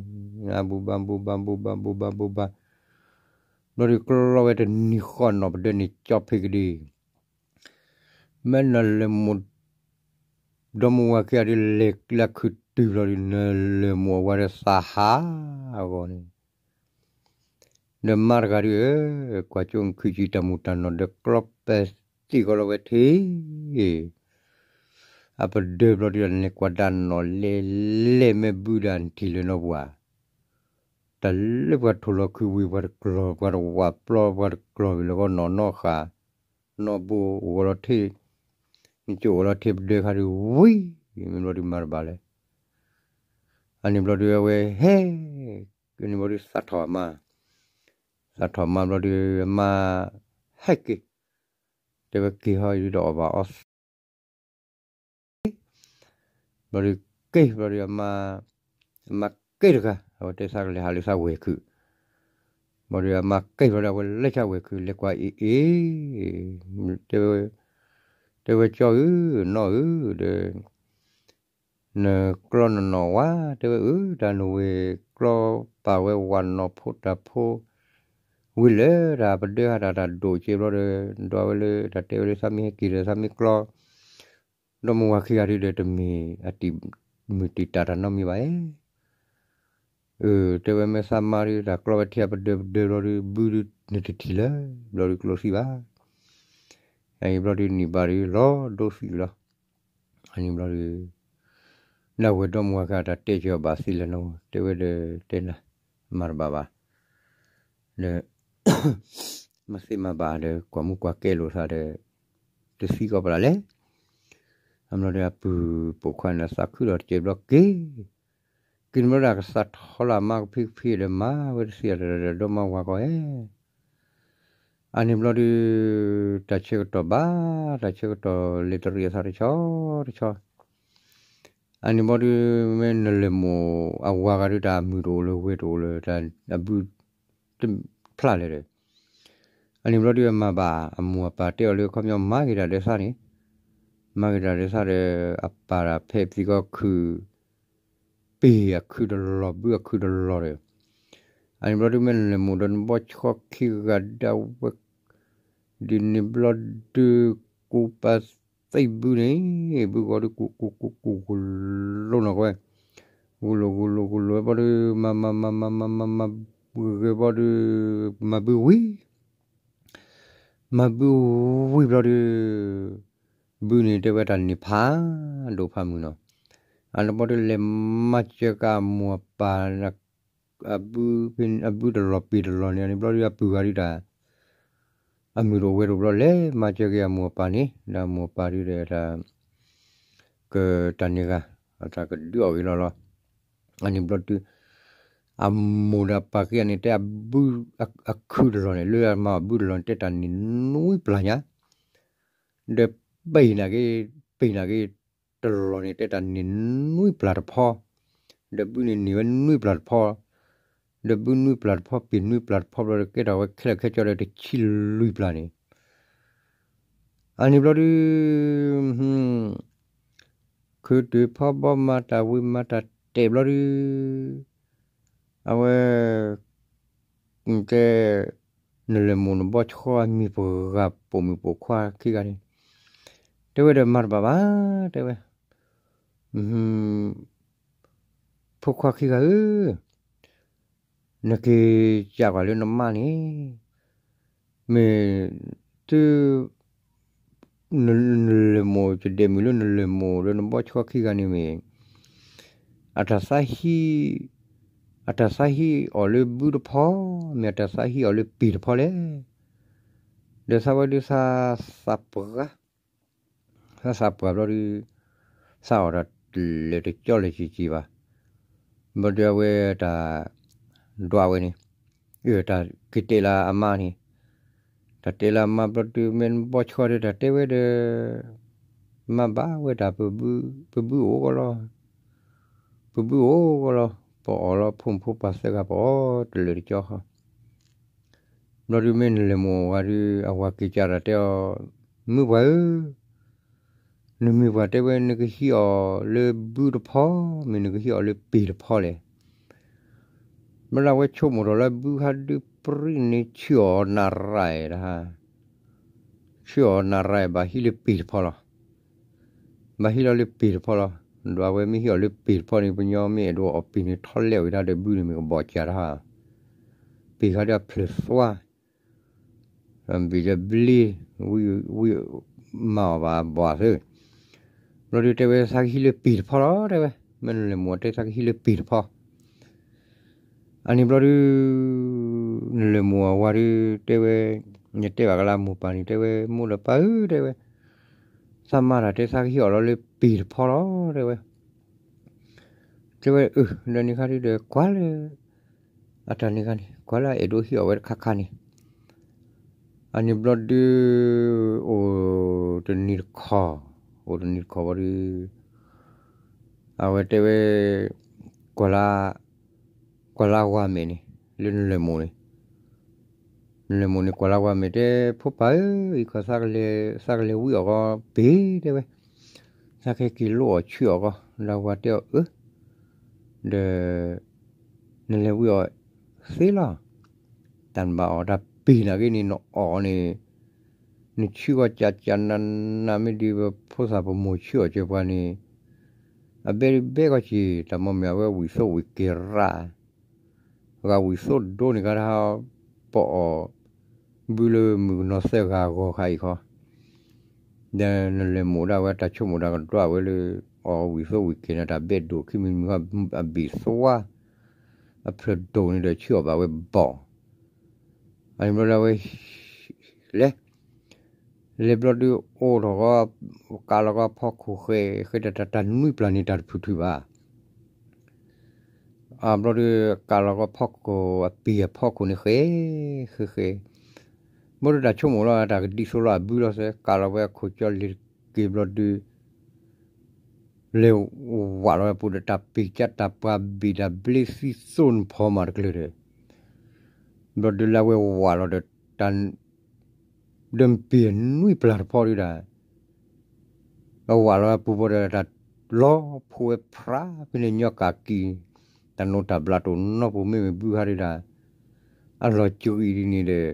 အဘူးဘၣ်ဘူးဘၣ်ဘူးဘၣ်ဘူးဘၣ်ဘူးဘၣ်, ဘျီဒုးကျီဝဲတနံၤဃီနီၢ်ပဒၢန့ၣ် ကၠီဖ့ကဒံ, မ့ၢ်နလဲၤမိၢ် ဒီမါဝၤခံဂၤဒုး လဲၤလၢခုၣ်တုၤဘျီဒုး နလဲၤမိၢ်အဝၤဒီးသးဟးအဂီၢ်န့ၣ်, ဒီးမါတဂၤဒုးဧၢ, ကွၢ်ကၠိနခုၣ်ကံတၢ်မူၤတၢ်နီၢ်ဒီးကျီပဲာ်သံၣ်ကီလီၤဝဲထံ အပဒၢဘျီဒုး လဲၤကွၢ်ဒၣ်နီၢ်လဲၤလဲၤ မ့ၢ်ဘုဒၣ်နထံၣ်လၢၤနီတပှၤ, တၢ်လၢပှၤထိၣ်လီၤခုဝံၤ ပှၤတကျီၢ် ပှၤတဝးပျီ ပှၤတကျီၢ်ဝံၤလၢကီၢ်နီၢ်နီၢ်ဃာ် နီၢ်ဘိအိၣ်လီၤထံ, နကၠိအိၣ်လီၤထံပဒၢခါဒုး ဝံၤ မ့ၢ်ဘျီဒုးမၤတဘၣ်လဲၣ်. အန့ၣ်ဘျီဒုးအဝဲဟဲ, အန့ၣ်ဘျီဒုးသးထီၣ်အမါ, သးထီၣ်မါဘျီဒုး အမါ ဟဲက့ၤ, တဲဝဲက့ၤဟီဒုးဒီးအီၣ်ဘၣ်အီသံး ဘျီဒုးက့ၤ ဘျီဒုးအမါ, အမါက့ၤတဂၤ အဝဲတဲသးကလဲၤဟးလၢသးဝဲၢ်ခုၣ်, ဘျီဒုးအမါက့ၤဘျီဒုး အဝဲလဲၤဆၢဝဲၢ်ခုၣ် လဲၤကွၢ်အ့ၣ်အ့ၣ်, တဲဝဲကၠီဧၢ, နီၢ်ဧၢ, ဒီး နကျီနနီၢ်ဝါ, တဲဝဲအၢ တၢ်နဝဲၢ်ကျီပာ်ဝဲဝးနီၢ်ဖိတၢ်ဖိ ဝံၤလၢတၢ်ပဒၢဟးတၢ်တၢ်ဒိၣ်ကဲဘျီဒီး ဒွးဝဲလၢတၢ်တဲဝဲလၢသးမ့ၢ်ဟဲက့ၤဒီးသးမ့ၢ်ကျီ ဒီမါဝၤခံဂၤဒုးဒီးတမ့ၢ်အတံၢ်မုၢ်တံၢ်တၢ်တၢ်နီတမံၤဘၣ်ဧါ. အၢ တဲဝဲမ့ၢ်သးမါဒုး တၢ်ကျီဝဲထံအပဒၢပဒၢဘျီဒုး ဘုဒုးနတထံၣ်လၢ ဘျီဒုးကျိသံဘၣ်. အအံၤဘျီဒုးနံၣ်ဘၣ်ဒုးလီၤဒိသံလီၤ. အန့ၣ်ဘျီဒုး ဒၣ်ဝဲဒီမါဝၤခံဂၤတၢ်တဲက့ၤအီၤဘၣ်သ့လဲၣ်နီၤ တဲဝဲဒီးတဲနၤ မၤတဘၣ်ဘၣ်. ဒီး မၤသ့မၤဘၣ်ဒီး ကွၢ်မူကွၢ်ကဲလိာ်သးဒီး တသံကီးပလၢ်လဲၣ်. အဘျီဒီးအပုၢ်ပိာ်ခွါန့ၣ် သးခုဒီးတကဲဘျီက့ၤ က့ၤန့ၣ်ဘျီဒီးကသးထီလၢအမါကဖံကဖံဒီးမၤဝဲတသ့ဒီး ဒီမါဝၤကီးဧါ. အန့ၣ်ဘျီဒုး တၢ်ဆၢကတီၢ်ဘၣ် တၢ်ဆၢကတီၢ်လဲၤတရံးအသးတဆီတဆီ အန့ၣ်ဘျီဒုး မ့ၢ်နလဲၤမိၢ်အဝၤဂၤဒုး တၢ်မုၢ်တအိၣ်လၢၤ ဝဲတအိၣ်လၢၤ တၢ်အဘုတဖျါလဲၣ်ဒီး အန့ၣ်ဘျီဒုးအမၤဘၣ် အမိၢ်အပၢ်တဲအီၤလၢခီပညီမၤဂ့ၤတၢ်ဒီးသးန့ၣ် မၤဂ့ၤတၢ်ဒီးသးဒီး အပာ်တၢ်ဖဲသံကီခုၣ် ပ့ၢ်အခုၣ်တလီၢ် ဘုအခုၣ်တလီၢ်ဒီး အန့ၣ်ဘျီဒုး မ့ၢ်နလဲၤမိၢ်ဒီးနဘီဆှီခံဂၤဒၣ်ဝဲ ဒ်န့ၣ်ဘျီဒုး ကူပာ် သ့ၣ်ဘုန့ၣ် ဘုဂီၤဒုးကူကူကူကူကူလိနီၤကွဲ, ကူလိကူလိကူလိဘျီဒုး မၤမၤမၤမၤမၤမၤမၤဂ့ၤဂ့ၤဘျီဒုး မၤဘုဝံၤ မၤဘုဝံၤဘျီဒုး ဘုန့ၣ်တဲဝဲတၢ်န့ၣ်ဖးဒိၣ်ဖးမုၢ်နီၤ, အန့ၣ်ဘျီဒုးလဲၤမၤစၢၤက့ၤအမိၢ်အပၢ် အဘုတလီၢ်ပ့ၤတလီၢ်န့ၣ် အန့ၣ်ဘျီဒုးအပုၢ်ဂၤဒုးတၢ် အမုာ်တအိၣ်ဝဲတအိၣ်ဘျီ လဲၤမၤစၢၤက့ၤအမိၢ်အပၢ်န့ၣ် ဒီးအမိၢ်အပၢ်ဒုးဒီးတၢ် ကတၢ်န့ၢ်ဂၤ တၢ်ကဒုးအီၣ်ဂ့ၤလီၤလီၤ. အန့ၣ်ဘျီဒုး အမိၢ်ဒီးအပၢ်ခံဂၤန့ၣ် တဲအဘု အခုတလီၢ်န့ၣ် လၢအမၤအဘုတလီၢ်န့ၣ် တဲတၢ်န့ၣ်နွံပျၢ်ညါ ဒီးပ့ၤနာ်က့ ပ့ၤနာ်က့ တလီၢ်န့ၣ် တဲတၢ်န့ၣ်နွံပျၢ်တဖီ, ဒီးဘုန့ၣ်န့ၢ်ဝဲနွံပျၢ်တဖီ, ဒီးဘုနွံပျၢ်တဖီ ပ့ၤနွံပျၢ်တဖီဘျီဒီး ကဲထီၣ်ဝဲခဲလၢာ်ခဲဆ့ဒီးတဆံလွံၢ်ပျၢ်န့ၣ်, အန့ၣ်ဘျီဒုး ခုတုၤဖီဘီမၤတၢ်ဝံၤမၤတၢ်တဲာ်ဘျီဒုး အဝဲ တဲ နလဲၤမိၢ်နဘီဆှီအမံၤပှၤဂၤပိာ်မုၣ်ပိာ်ခွါခံဂၤန့ၣ်, တဲဝဲဒီးမၤတဘၣ်ဘၣ် တဲဝဲ, ဖိခွါခံဂၤဧၢ, နက့ၤစံးကွၢ်လၢနမါန့ၣ်, မ့ၢ်သု နလဲၤမိၢ် ယဒဲးမုၢ်လၢနလဲၤမိၢ်ဒီးနဘီဆှီခံဂၤန့ၣ်မ့ၢ် အတၢ်သးဟံး အတၢ်သးဟံးအီၤလၢဘုတဖီ, မ့ၢ်အတၢ်သးဟံးအီၤလၢပ့ၤတဖီလဲၣ်, ဒီးသးဝဲဒုးသးသးပှၢ် သးသးပှၢ်ဘျီဒုး သးအီၣ်တၢ်လဲၤတကၠီလဲၤစံးစံးဘၣ်, ဘျီဒုးအဝဲတၢ် ဒွးဝဲန့ၣ်, တၢ်က့ၤတဲလၢအမါန့ၣ်, တၢ်တဲလၢအမါဘျီဒုး မ့ၢ်နဘီဆှီဒီးတၢ်တဲဝဲဒီး မါဘၣ်ဝဲတၢ် ပဘုအိၣ်ကီလီၤ, ပဘုအိၣ်ကီလီၤ, ပအီၣ်လီၤဖိမုၣ်ဖိပၢ်သၢဂၤ ပအီၣ်တလၢာ်တကၠီဃီ ဘျီဒုးမ့ၢ်နလဲၤမိၢ်ဝၤဒုး အဝၤက့ၤကးတၢ်တဲအီၤ, မုၢ်ပှၢ်ဧၢ, နမုၢ်ပှၢ်တဲဝဲ နကဟံးအီၤလၢဘုတဖီ, မ့ၢ်နကဟံးအီၤလၢပ့ၤတဖီလဲၣ်. ဘျီဒုးအဝဲဆိကမိၣ်ထီၣ်လၢဘုဟးဒုးပြံန့ၣ် ဆှၢအီၤနၤရၢၢ်တဟါ, ဆှၢအီၤနၤရၢၢ် ဘၣ်ဟံးလၢပ့ၤတဖီလီၤ. ဘၣ်ဟံးလီၤလၢပ့ၤတဖီလီၤ. ဒီးအဝဲမ့ၢ်ဟံးအီၤလၢပ့ၤတဖီန့ၣ် ပညီမ့ၢ်အဲၣ်ဒိးအီၣ်ပ့ၤန့ၣ် ထီၣ်လဲၢ်ဝဲဒၣ်ဒီးဘုန့ၣ်မ့ၢ်ကဘီၣ်စၢ်တဟါ, ပ့ၤခါဒီးအဖျၢၣ်သွါ ဘ့ၣ်ဒီးဘျ့ ဝံၣ်မၤအီၣ်ဘၣ်ဘၣ်သ့, ဘျီဒုးတဲဝဲသးကဟံးလၢပ့ၤတဖီလီၤ တဲဝဲ, မ့ၢ်နလဲၤမိၢ်တဲ သးကဟံးလၢပ့ၤတဖီ. အန့ၣ်ဘျီဒုး နလဲၤမိၢ်အဝၤဒုးတဲဝဲ, နတဲဘၣ်ကလၢအမိၢ်ပၢ်န့ၣ် တဲဝဲ မိၢ်ဒီးပၢ်ဧၢ တဲဝဲ, သးမါတၢ်တဲသးကဟံးအီၤလီၤလၢပ့ၤတဖီလီၤ တဲဝဲ တဲဝဲအၢ ဒီးန့ၣ်ခါဒုးဒီးကွၢ်လၢ အတၢ်န့ၣ်ခါန့ၣ် ကွၢ်လၢအအဲၣ်ဒိးဟံးအီၣ်ဝဲတခါခါန့ၣ်, အန့ၣ်ဘျီဒုး အိၣ်တနံၤတခီ, အိၣ်တနံၤတခီဘျီဒုး အဝဲတဲဝဲ ကွၢ်လၢ ကွၢ်လၢအဝၤမဲာ်န့ၣ် လၢနလဲၤမိၢ်န့ၣ် နလဲၤမိၢ်န့ၣ် ကွၢ်လၢအဝၤမဲာ်တဲ ဖိပၢ်ဧၢ, အံၤခီ သးကလဲၤဝံအီၣ်ကီပ့ၤ တဲဝဲ, သးကဟဲက့ၤလိအီၣ်ဆှၢအီၣ်ကီ, ဒီးအဝၤတဲအီၤအၢ ဒီး နလဲၤဝံအီၣ်သ့လီၤ. တၢ်နဘၣ်အီၣ်တၢ်ပ့ၤနာ်က့န့ၣ် နအီၣ်န့ၣ် နဆှၢကီၢ်ကၠးကၠးနးနး မ့ၢ်ဒ်ပဖိသၣ်ပမိၢ်ဆှၢအီၣ်ကၢၤပှၤန့ၣ် အဘဲဒုးဘဲကီၢ်က့ၤ တၢ်မ့ၢ်မ့ၢ်အဝဲဝံၣ်သိဝံၣ်က့ၤရၣ် ဂၤဝံၣ်သိဒိန့ၣ်ခါ ပအီၣ်ဘုလၢမုၣ်ကနီၤသၢဂၤဂီၤခါအံၤခီ, ဒီးနလဲၤမိၢ်ဒၣ်ဝဲတၢ်ဆိကမိၣ်တၢ်ကဒွးဝဲလၢ အီၣ်ဝံၣ်သိဝံၣ်က့ၤန့ၣ် တၢ်ဘဲဒိၣ်ခံမံၤမံၤခီ အဘ့ၣ်သွါ အဖျၢၣ်ဒိၣ်န့ၣ်ဒီးဆှၢအီၣ်ဘၣ်ဝဲဘီၣ်, အန့ၣ်ဘျီဒၣ်ဝဲ လဲၤ လဲၤဘျီဒုးအိၣ်ထီၣ်ကီး ကးလီၤကီးဖီခိၣ်ဃဲ ဃဲတၢ်တၢ်နွံပျၢ်န့ၣ် တၢ်တဖုးထုးဘၣ်. အဘျီဒုး ကးလီၤကီးဖီခိၣ် အပ့ၤအဖီခိၣ်န့ၣ်ဃဲ ဃဲဃဲ ဘျီဒုးတၢ်ဆိကမိၣ်လီၤ တၢ်ကဒံသိလီၤအဘုလီၤသဲ ကးလီၤဝဲအခိၣ်ကၠီလ့ၤတက့ၤဘျီဒုး လဲၤဝးလီၤဝဲပူၤဒီး တၢ်ပ့ၤကၠါတၢ်ပှၤဘ့ၣ်တၢ်ဘျ့သံသိၣ်နဖီမးတကလုာ်ဒီး ဘျီဒုးလၢအဝဲဝးလီၤဒီး တၢ် ဒီးပ့ၤနွံပျၢ်တဖီဒုးဒၣ် အဝးလီၤဝဲပူၤဘျီဒီး တၢ်လီၤဖိဝဲဖြး ဖဲန့ၣ်ညီကၣ်ကံၢ် တၢ်နိတၢ်ဘျးတိၢ်နီၢ်ပူၤ မ့မ့ၢ်ဘုခါဒုးဒၣ် အလီၤကဂံၢ်ဒ်န့ၣ်ဒီး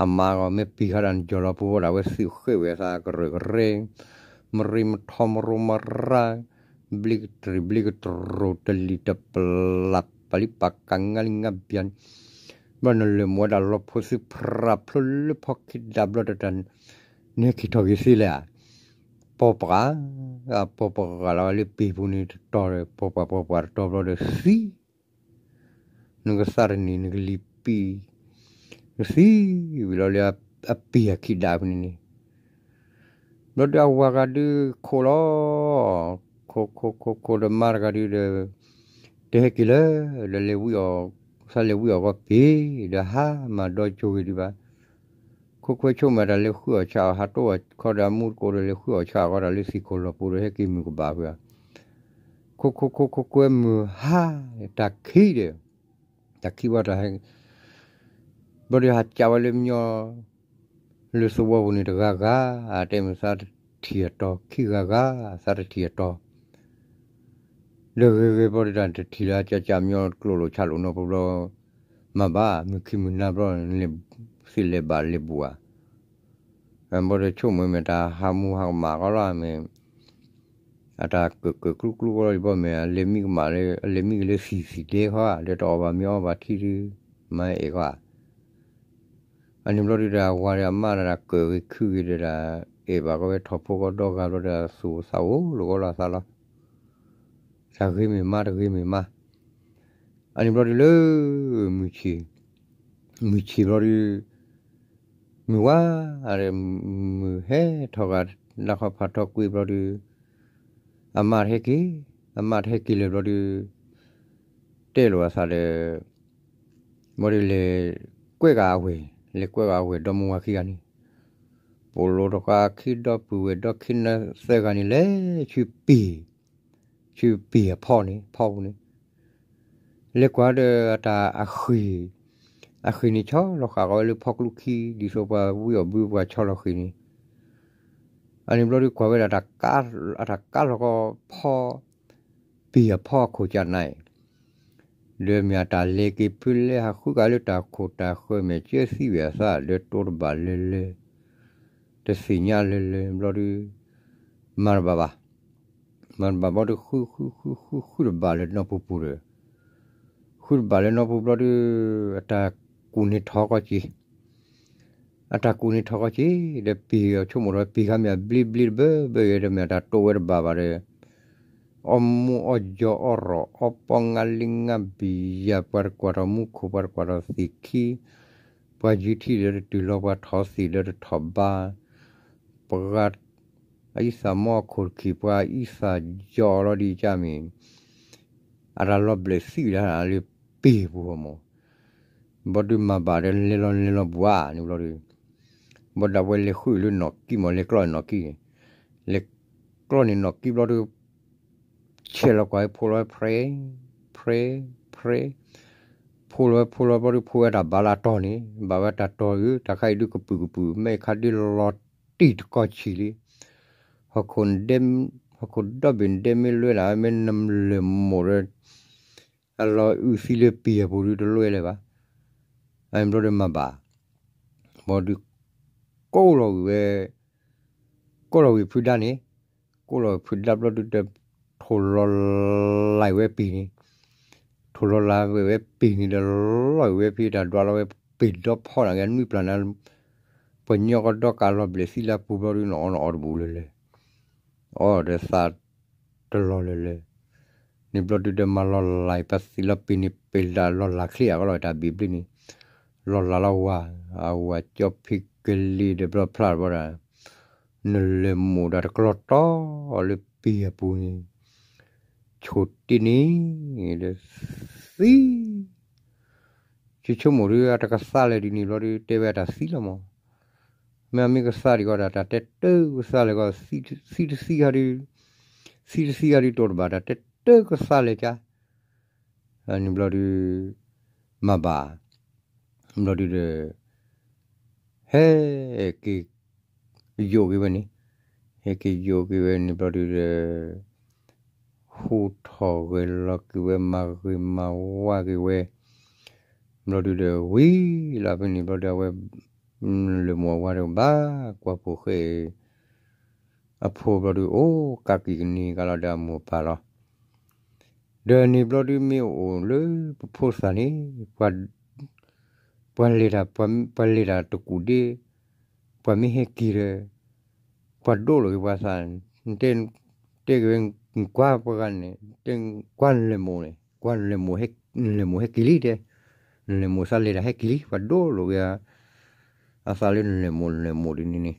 အမါဂီၢ် မ့ၢ်ပ့ၤခါဒၣ်နယီၢ်လီၤပူၤဘျီဒၣ် အဝဲသုးဃဲးဝဲအသးကရၢၢ်ကရဲ မရံမထီမရိမရါ, ဘျ့ကတြံၤဘျ့ကတရိၤ တလံၤတပျၢ် ပာ်လံပာ်ကၤ ငါလံငါဘျၢ်န့ၣ်, ဘျီနလဲၤမိၣ်ဝဲဒၣ်လီၤဖိသ့ၣ် ဖြးဖျိလၢဖီခံဒါဘျီတတၢ်, နဟဲက့ၤထီၣ်က့ၤသ့လဲၣ်ဧါ, ပီၢ်ပှၢ်, ပီၢ်ပှၢ်လီၤလၢပ့ၤပူၤန့ၣ်တတီၤဒီး ပီၢ်ပှၢ်ပီၢ်ပှၢ်တတီၤဘျီဒီးသံ နကသးတနံၤ နကလံၤပံၤ, နသံဝံၤလီၤလၢအပ့ၤအခံဒါဖဲန့ၣ်န့ၣ်, ဘျီဒီးအဝၤဂၤဒုးခိးလီၤ, ခိးခိးခိးခိးဒီးမါတဂၤဒုးဒီး, တဟဲက့ၤလၢ, ဒီးလဲၤဝံအီၤ, သးလဲၤဝံအီၤကီးပ့ၤ, ဒီးဟါမၤဒီကၠိဂ့ၤဒံးဘၣ်, ခိးကွဲဆိကမိၣ်တၢ်လဲၤဃုအီၣ်ဆၣ်အီၣ် ဟးတိၢ်အီၤခီဒီးအမူတကိးဒီး လဲၤဃုအီၣ်ဆၣ်အီၣ်ဃီတၢ်လၢသံၣ်ခိၣ်လီၢ်ပူၤဒီး ဟဲက့ၤမုၢ်ကဘၣ်ဖဲဧါ ခိးခိးခိးခိးကွဲမုၢ်ဟါ, တၢ်ခံဒီး, တၢ်ခံဝဲတၢ်ဟဲ, ဘျီဒီးဟးကးဝဲလၢမညီ, လၢသဝီပူၤန့ၣ်တဂၤဂၤ, တဲမုၢ်သးတထံၣ်အတီၤ ခံဂၤဂၤ, သးတထံၣ်အတီၤ, ဒီးဂ့ၤဂ့ၤဘျီဒီးတၢ်တထံၣ်လၢအကးကးမညီကျိၣ်လိာ်ဆၣ်လိာ်နီၢ်ပူၤဘျီ, မၤဘၣ် မုၢ်ခံမုၢ်နၤဘျီ, သ့ၣ်လဲၤဘၣ်လဲၤဘူးဧါ ဘၣ်ဒီးဆိကမိၣ်မ့ၢ်တၢ်ဟးမူဟးကမၣ်ဃီလီၤမ့ၢ်, အတၢ်ကၢၣ်ကၢၣ်ကျူကျူဃီလီၤဘီမ့ၢ် အလဲၤမံကမၣ်လၢ အလဲၤမံကလၢသံၣ်သံၣ်ဒဲဃီဧါ ဒီးတအီၣ်ဘၣ်မ့ၤအီဘၣ်ထံဒုး, မၤအဲၣ်ဃီဧါ, အန့ၣ်ဘျီဒုးဒီးအဝၤဒီးအမါဒီးတၢ်ကၢၣ်ဂ့ၤခုဂ့ၤဒီးတၢ်, အဲၣ်ဘၣ်ကီဝဲထီၣ်ဖိကီၢ်ဒီဂၤဘျီဒီးသူၣ်သးအိၣ်လိာ်ကီလီၤသးလီၤ, တၢ်ဂ့ၤမ့ၢ်မါတဂ့ၤမ့ၢ်မါ, အန့ၣ်ဘျီဒုးလၢ မုၢ်ဆ့ၣ်, မုၢ်ဆ့ၣ်ဘျီဒုး, မုၢ်ဝါ, မုၢ်ဟဲထီၣ်ဂၤ, နၢ်ခီဖးထီကွံာ်ဘျီဒုး, အမါတဟဲက့ၤ, အမါတဟဲက့ၤလၢၤဘျီဒုး, တဲလိာ်အသးဒီး, ဘျီဒုးလဲၤကွဲးဂၤအဝဲၢ်, လဲၤကွဲးဂၤအဝဲၢ်ဒီမါဝၤခံဂၤန့ၣ်, ပိာ်လိာ်တဂၤခံဒီပုၢ်ဝဲၢ်ဒီခံနၢသၢဂၤန့ၣ် လဲၤဆူပ့ၤ ဆူပ့ၤအဖီန့ၣ် ဖီပူၤန့ၣ်, လဲၤကွၢ်ဒီးအတၢ်အဃ့ၢ်, အဃ့ၢ်န့ၣ်ဆီလီၤဃာ်ကီးဝဲလၢဖီကျူခံ ဒ်သိးပှၤဝံအီၣ်ဘုပှၤဆီလီၤဃ့ၢ်န့ၣ်, အန့ၣ်ဘျီဒုးကွၢ်ဝဲဒၣ် အတၢ်ကးလီၤကီးဖီ, ပ့ၤအဖီအခိၣ်ကနၣ်အံၤ, ဒီးမ့ၢ်အတၢ်လဲၤက့ၤဖုလဲၤဟးဃုကၤလၢတၢ်ခိၣ်တၢ်ဃၢၤ မ့ၢ်ကၢသံဝဲအသး ဒီးတိတဘၣ်လၢၤလၢၤ, တသ့ၣ်ညါလၢၤလၢၤဘျီဒုး, မၤတဘၣ်ဘၣ်, မၤတဘၣ်ဘျီဒုး ဃုဃုဃုဃုဃုတဘၣ်လၢၤနီၢ်ပူၤပူၤဒီး, ဃုတဘၣ်လၢၤနီၢ်ပူၤဘျီဒုး, အတၢ်ကူၣ်န့ၢ်ထီၣ်ကီးက့ၤ, အတၢ်ကူၣ်န့ၢ်ထီၣ်ကီးက့ၤ, ဒီးပ့ၤအီၤဆိကမိၣ်ဒီး ပ့ၤခါမ့ၢ်အဘျ့ဘျ့တဘၢဘၢအံၤ ဒီးမ့ၢ်အတၢ်တိဝဲတဘၣ်ဘၣ်ဒီး အီၣ်မူအီၣ်ယီၤအီၣ်ရီၣ်အီၣ်ပီၣ် ငါလံငါဘံၣ်ယၤ ပှၤတကွၢ်ထီၣ်မူခိၣ် ပှၤတကွၢ်ထီၣ်သ့ၣ်ခံ, ပှၤယုၢ်ထံဒီးတတုၤလီၤ ပှၤထီၣ်သ့ၣ်ဒီးတထီၣ်ဘါ, ပှၤ အအံသၣ်မီခိၣ်တခံး ပှၤအံသၣ်ယီၤလီၤဒ်အံၤကမ့ၢ်, အတၢ်လီၤဘျဲးသံဝဲဒၣ်လၢပ့ၤပူၤမး, ဘျီဒုးမၤဘၣ်ဒီးလဲၤလီၤလဲၤလီၤဘူးဧါန့ၣ်ဘျီဒုး, ဘၣ်ဒၣ်ဝဲလဲၤဃုလၢနီၣ်ကံမး လဲၤကျီၢ်နီၣ်ကံန့ၣ်, လဲၤကျီၢ်န့ၣ်နီၣ်ကံဘျီဒုး ဆဲးလီၤကွၢ်ဝဲဖိလီၤဝဲ prayer, prayer, prayer, ဖိလီၤဝဲဖိလီၤဘျီဒုး ဖိဝဲတၢ်ဘါလၢအတီၤန့ၣ် ဘၣ်ဝဲတၢ်တီၤဧၢ တၢ်ခါအံၤဒုးကပုာ်ကပုာ် မ့ၢ်ခါဒုးလီၤတံၢ်တကီၢ်ဆံးလံ, ဟီၣ်ခိၣ်ဒီဘ့ၣ်ဒဲမ့ၢ်လွဲနၤ မ့ၢ်နလဲၤမိၣ်ဒီး အလီၤအုးသံလၢပံၤအပူၤဒုးတလွဲလၢၤဘၣ်, အဘျီဒုးမၤဘၣ်, ဘျီဒုး ကိးလီၤဝံၤဝဲ ကိးလီၤဝံၤဖုဒါန့ၣ်, ကိးလီၤဝံၤဖုဒါဘျီဒုးဒီး ထိၣ်လီၤလးဝဲပံၤန့ၣ်, ထိၣ်လီၤလးဝဲပံၤန့ၣ်ဒီး လီၤဝံၤဝဲဖဲတၢ်ဒွးလီၤဝဲပံၤဒီဖီန့ၣ်က့ နွံပျၢ်န့ၣ်, ပှၤညီကဒီကးလီၤဘျဲးသံလၢပူၤဘျီဒုး နအီၣ်နအီတဘူးလၢၤလၢၤ, အီၣ်ဒီးသးတလီၤလၢၤလၢၤ, န့ၣ်ဘျီဒုးဒီးမၤလီၤလးအံၤ ပသံလီၤပံၤန့ၣ် ပ့ၤလးလီၤလးချ့အကလီၤတၢ်ဘံၣ်ဘျ့န့ၣ်, လီၤလးလီၤဝၤ, အဝၤကၠီဖံကလံၤဒီးဘျီဖျါတဘျီဒီး နလဲၤမိၣ်ဒၣ်တကျီတီလၢပံၤအပူၤန့ၣ်, ဆိတ့န့ၣ်ဒီးသံ, ဆိဆိကမိၣ်ဒုး အတကသါလၢၤဒ်န့ၣ်ဘျီဒုး တဲဝဲအတၢ်သံလီၤမး, မ့ၢ်အမ့ၢ်ကသါဒံးကီးဒီး တၢ်တဲတၢ်ကသါလၢၤကီး, သံတသံခါဒုး, သံတသံခါဒုးတိၢ်တဘၣ် တၢ်တဲတၢ်ကသါလၢၤကါ န့ၣ်ဘျီဒုး မၤဘၣ်, ဘျီဒုးဒီး ဟဲက့ၤယိာ်က့ၤဝဲန့ၣ်, ဟဲက့ၤယိာ်က့ၤဝဲန့ၣ်ဘျီဒုးဒီး ဟူးထီၣ်ဂဲၤလီၤက့ၤဝဲ မၤဂ့ၤမၤဝါက့ၤဝဲ, ဘျီဒုးဒီးဝံၤလီၤဖဲန့ၣ်ဘျီဒုး အဝဲ လၢမူးအဝၤဒီးဘၣ်ကွၢ်ဖိၣ်ဃဲအံၤ, အဖိဘျီဒုး အိၣ်ကးက့ၤကန့ၢ်ကလီၤဒီးအမိၢ်အပၢ်လီၤ. ဒီးန့ၣ်ဘျီဒုးမ့ၢ်အိၣ်လၢပဖိသၣ်န့ၣ် ပှၤလဲၤတၢ် ပှၤလဲၤတၢ်တကူၣ်ဒ့, ပှၤမ့ၢ်ဟဲက့ၤဒီး ပှၤဒိးလိာ်က့ၤပှၤသး, တဲက့ၤဝဲ ကွၢ်ပှၤဂၤန့ၣ် ကွၢ်နလဲၤမိၢ်န့ၣ် ကွၢ်နလဲၤမိၢ်, နလဲၤမိၢ်ဟဲက့ၤလံတဲ, နလဲၤမိၢ်သးလဲၤတၢ်ဟဲက့ၤလံ, ပှၤဒိးလိာ်က့ၤ အသးလၢနလဲၤမိၢ် နလဲၤမိၢ်ဒ်န့ၣ်န့ၣ်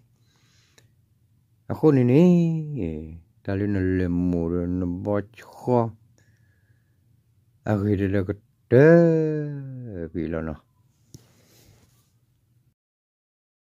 အဃိန့ၣ်န့ၣ် တၢ်လၢနလဲၤမိၢ်ဒီးနဘီဆှီ အဂ့ၢ်ဒ်လၢကတၢၢ်ကွံာ်လီၤနီၤ.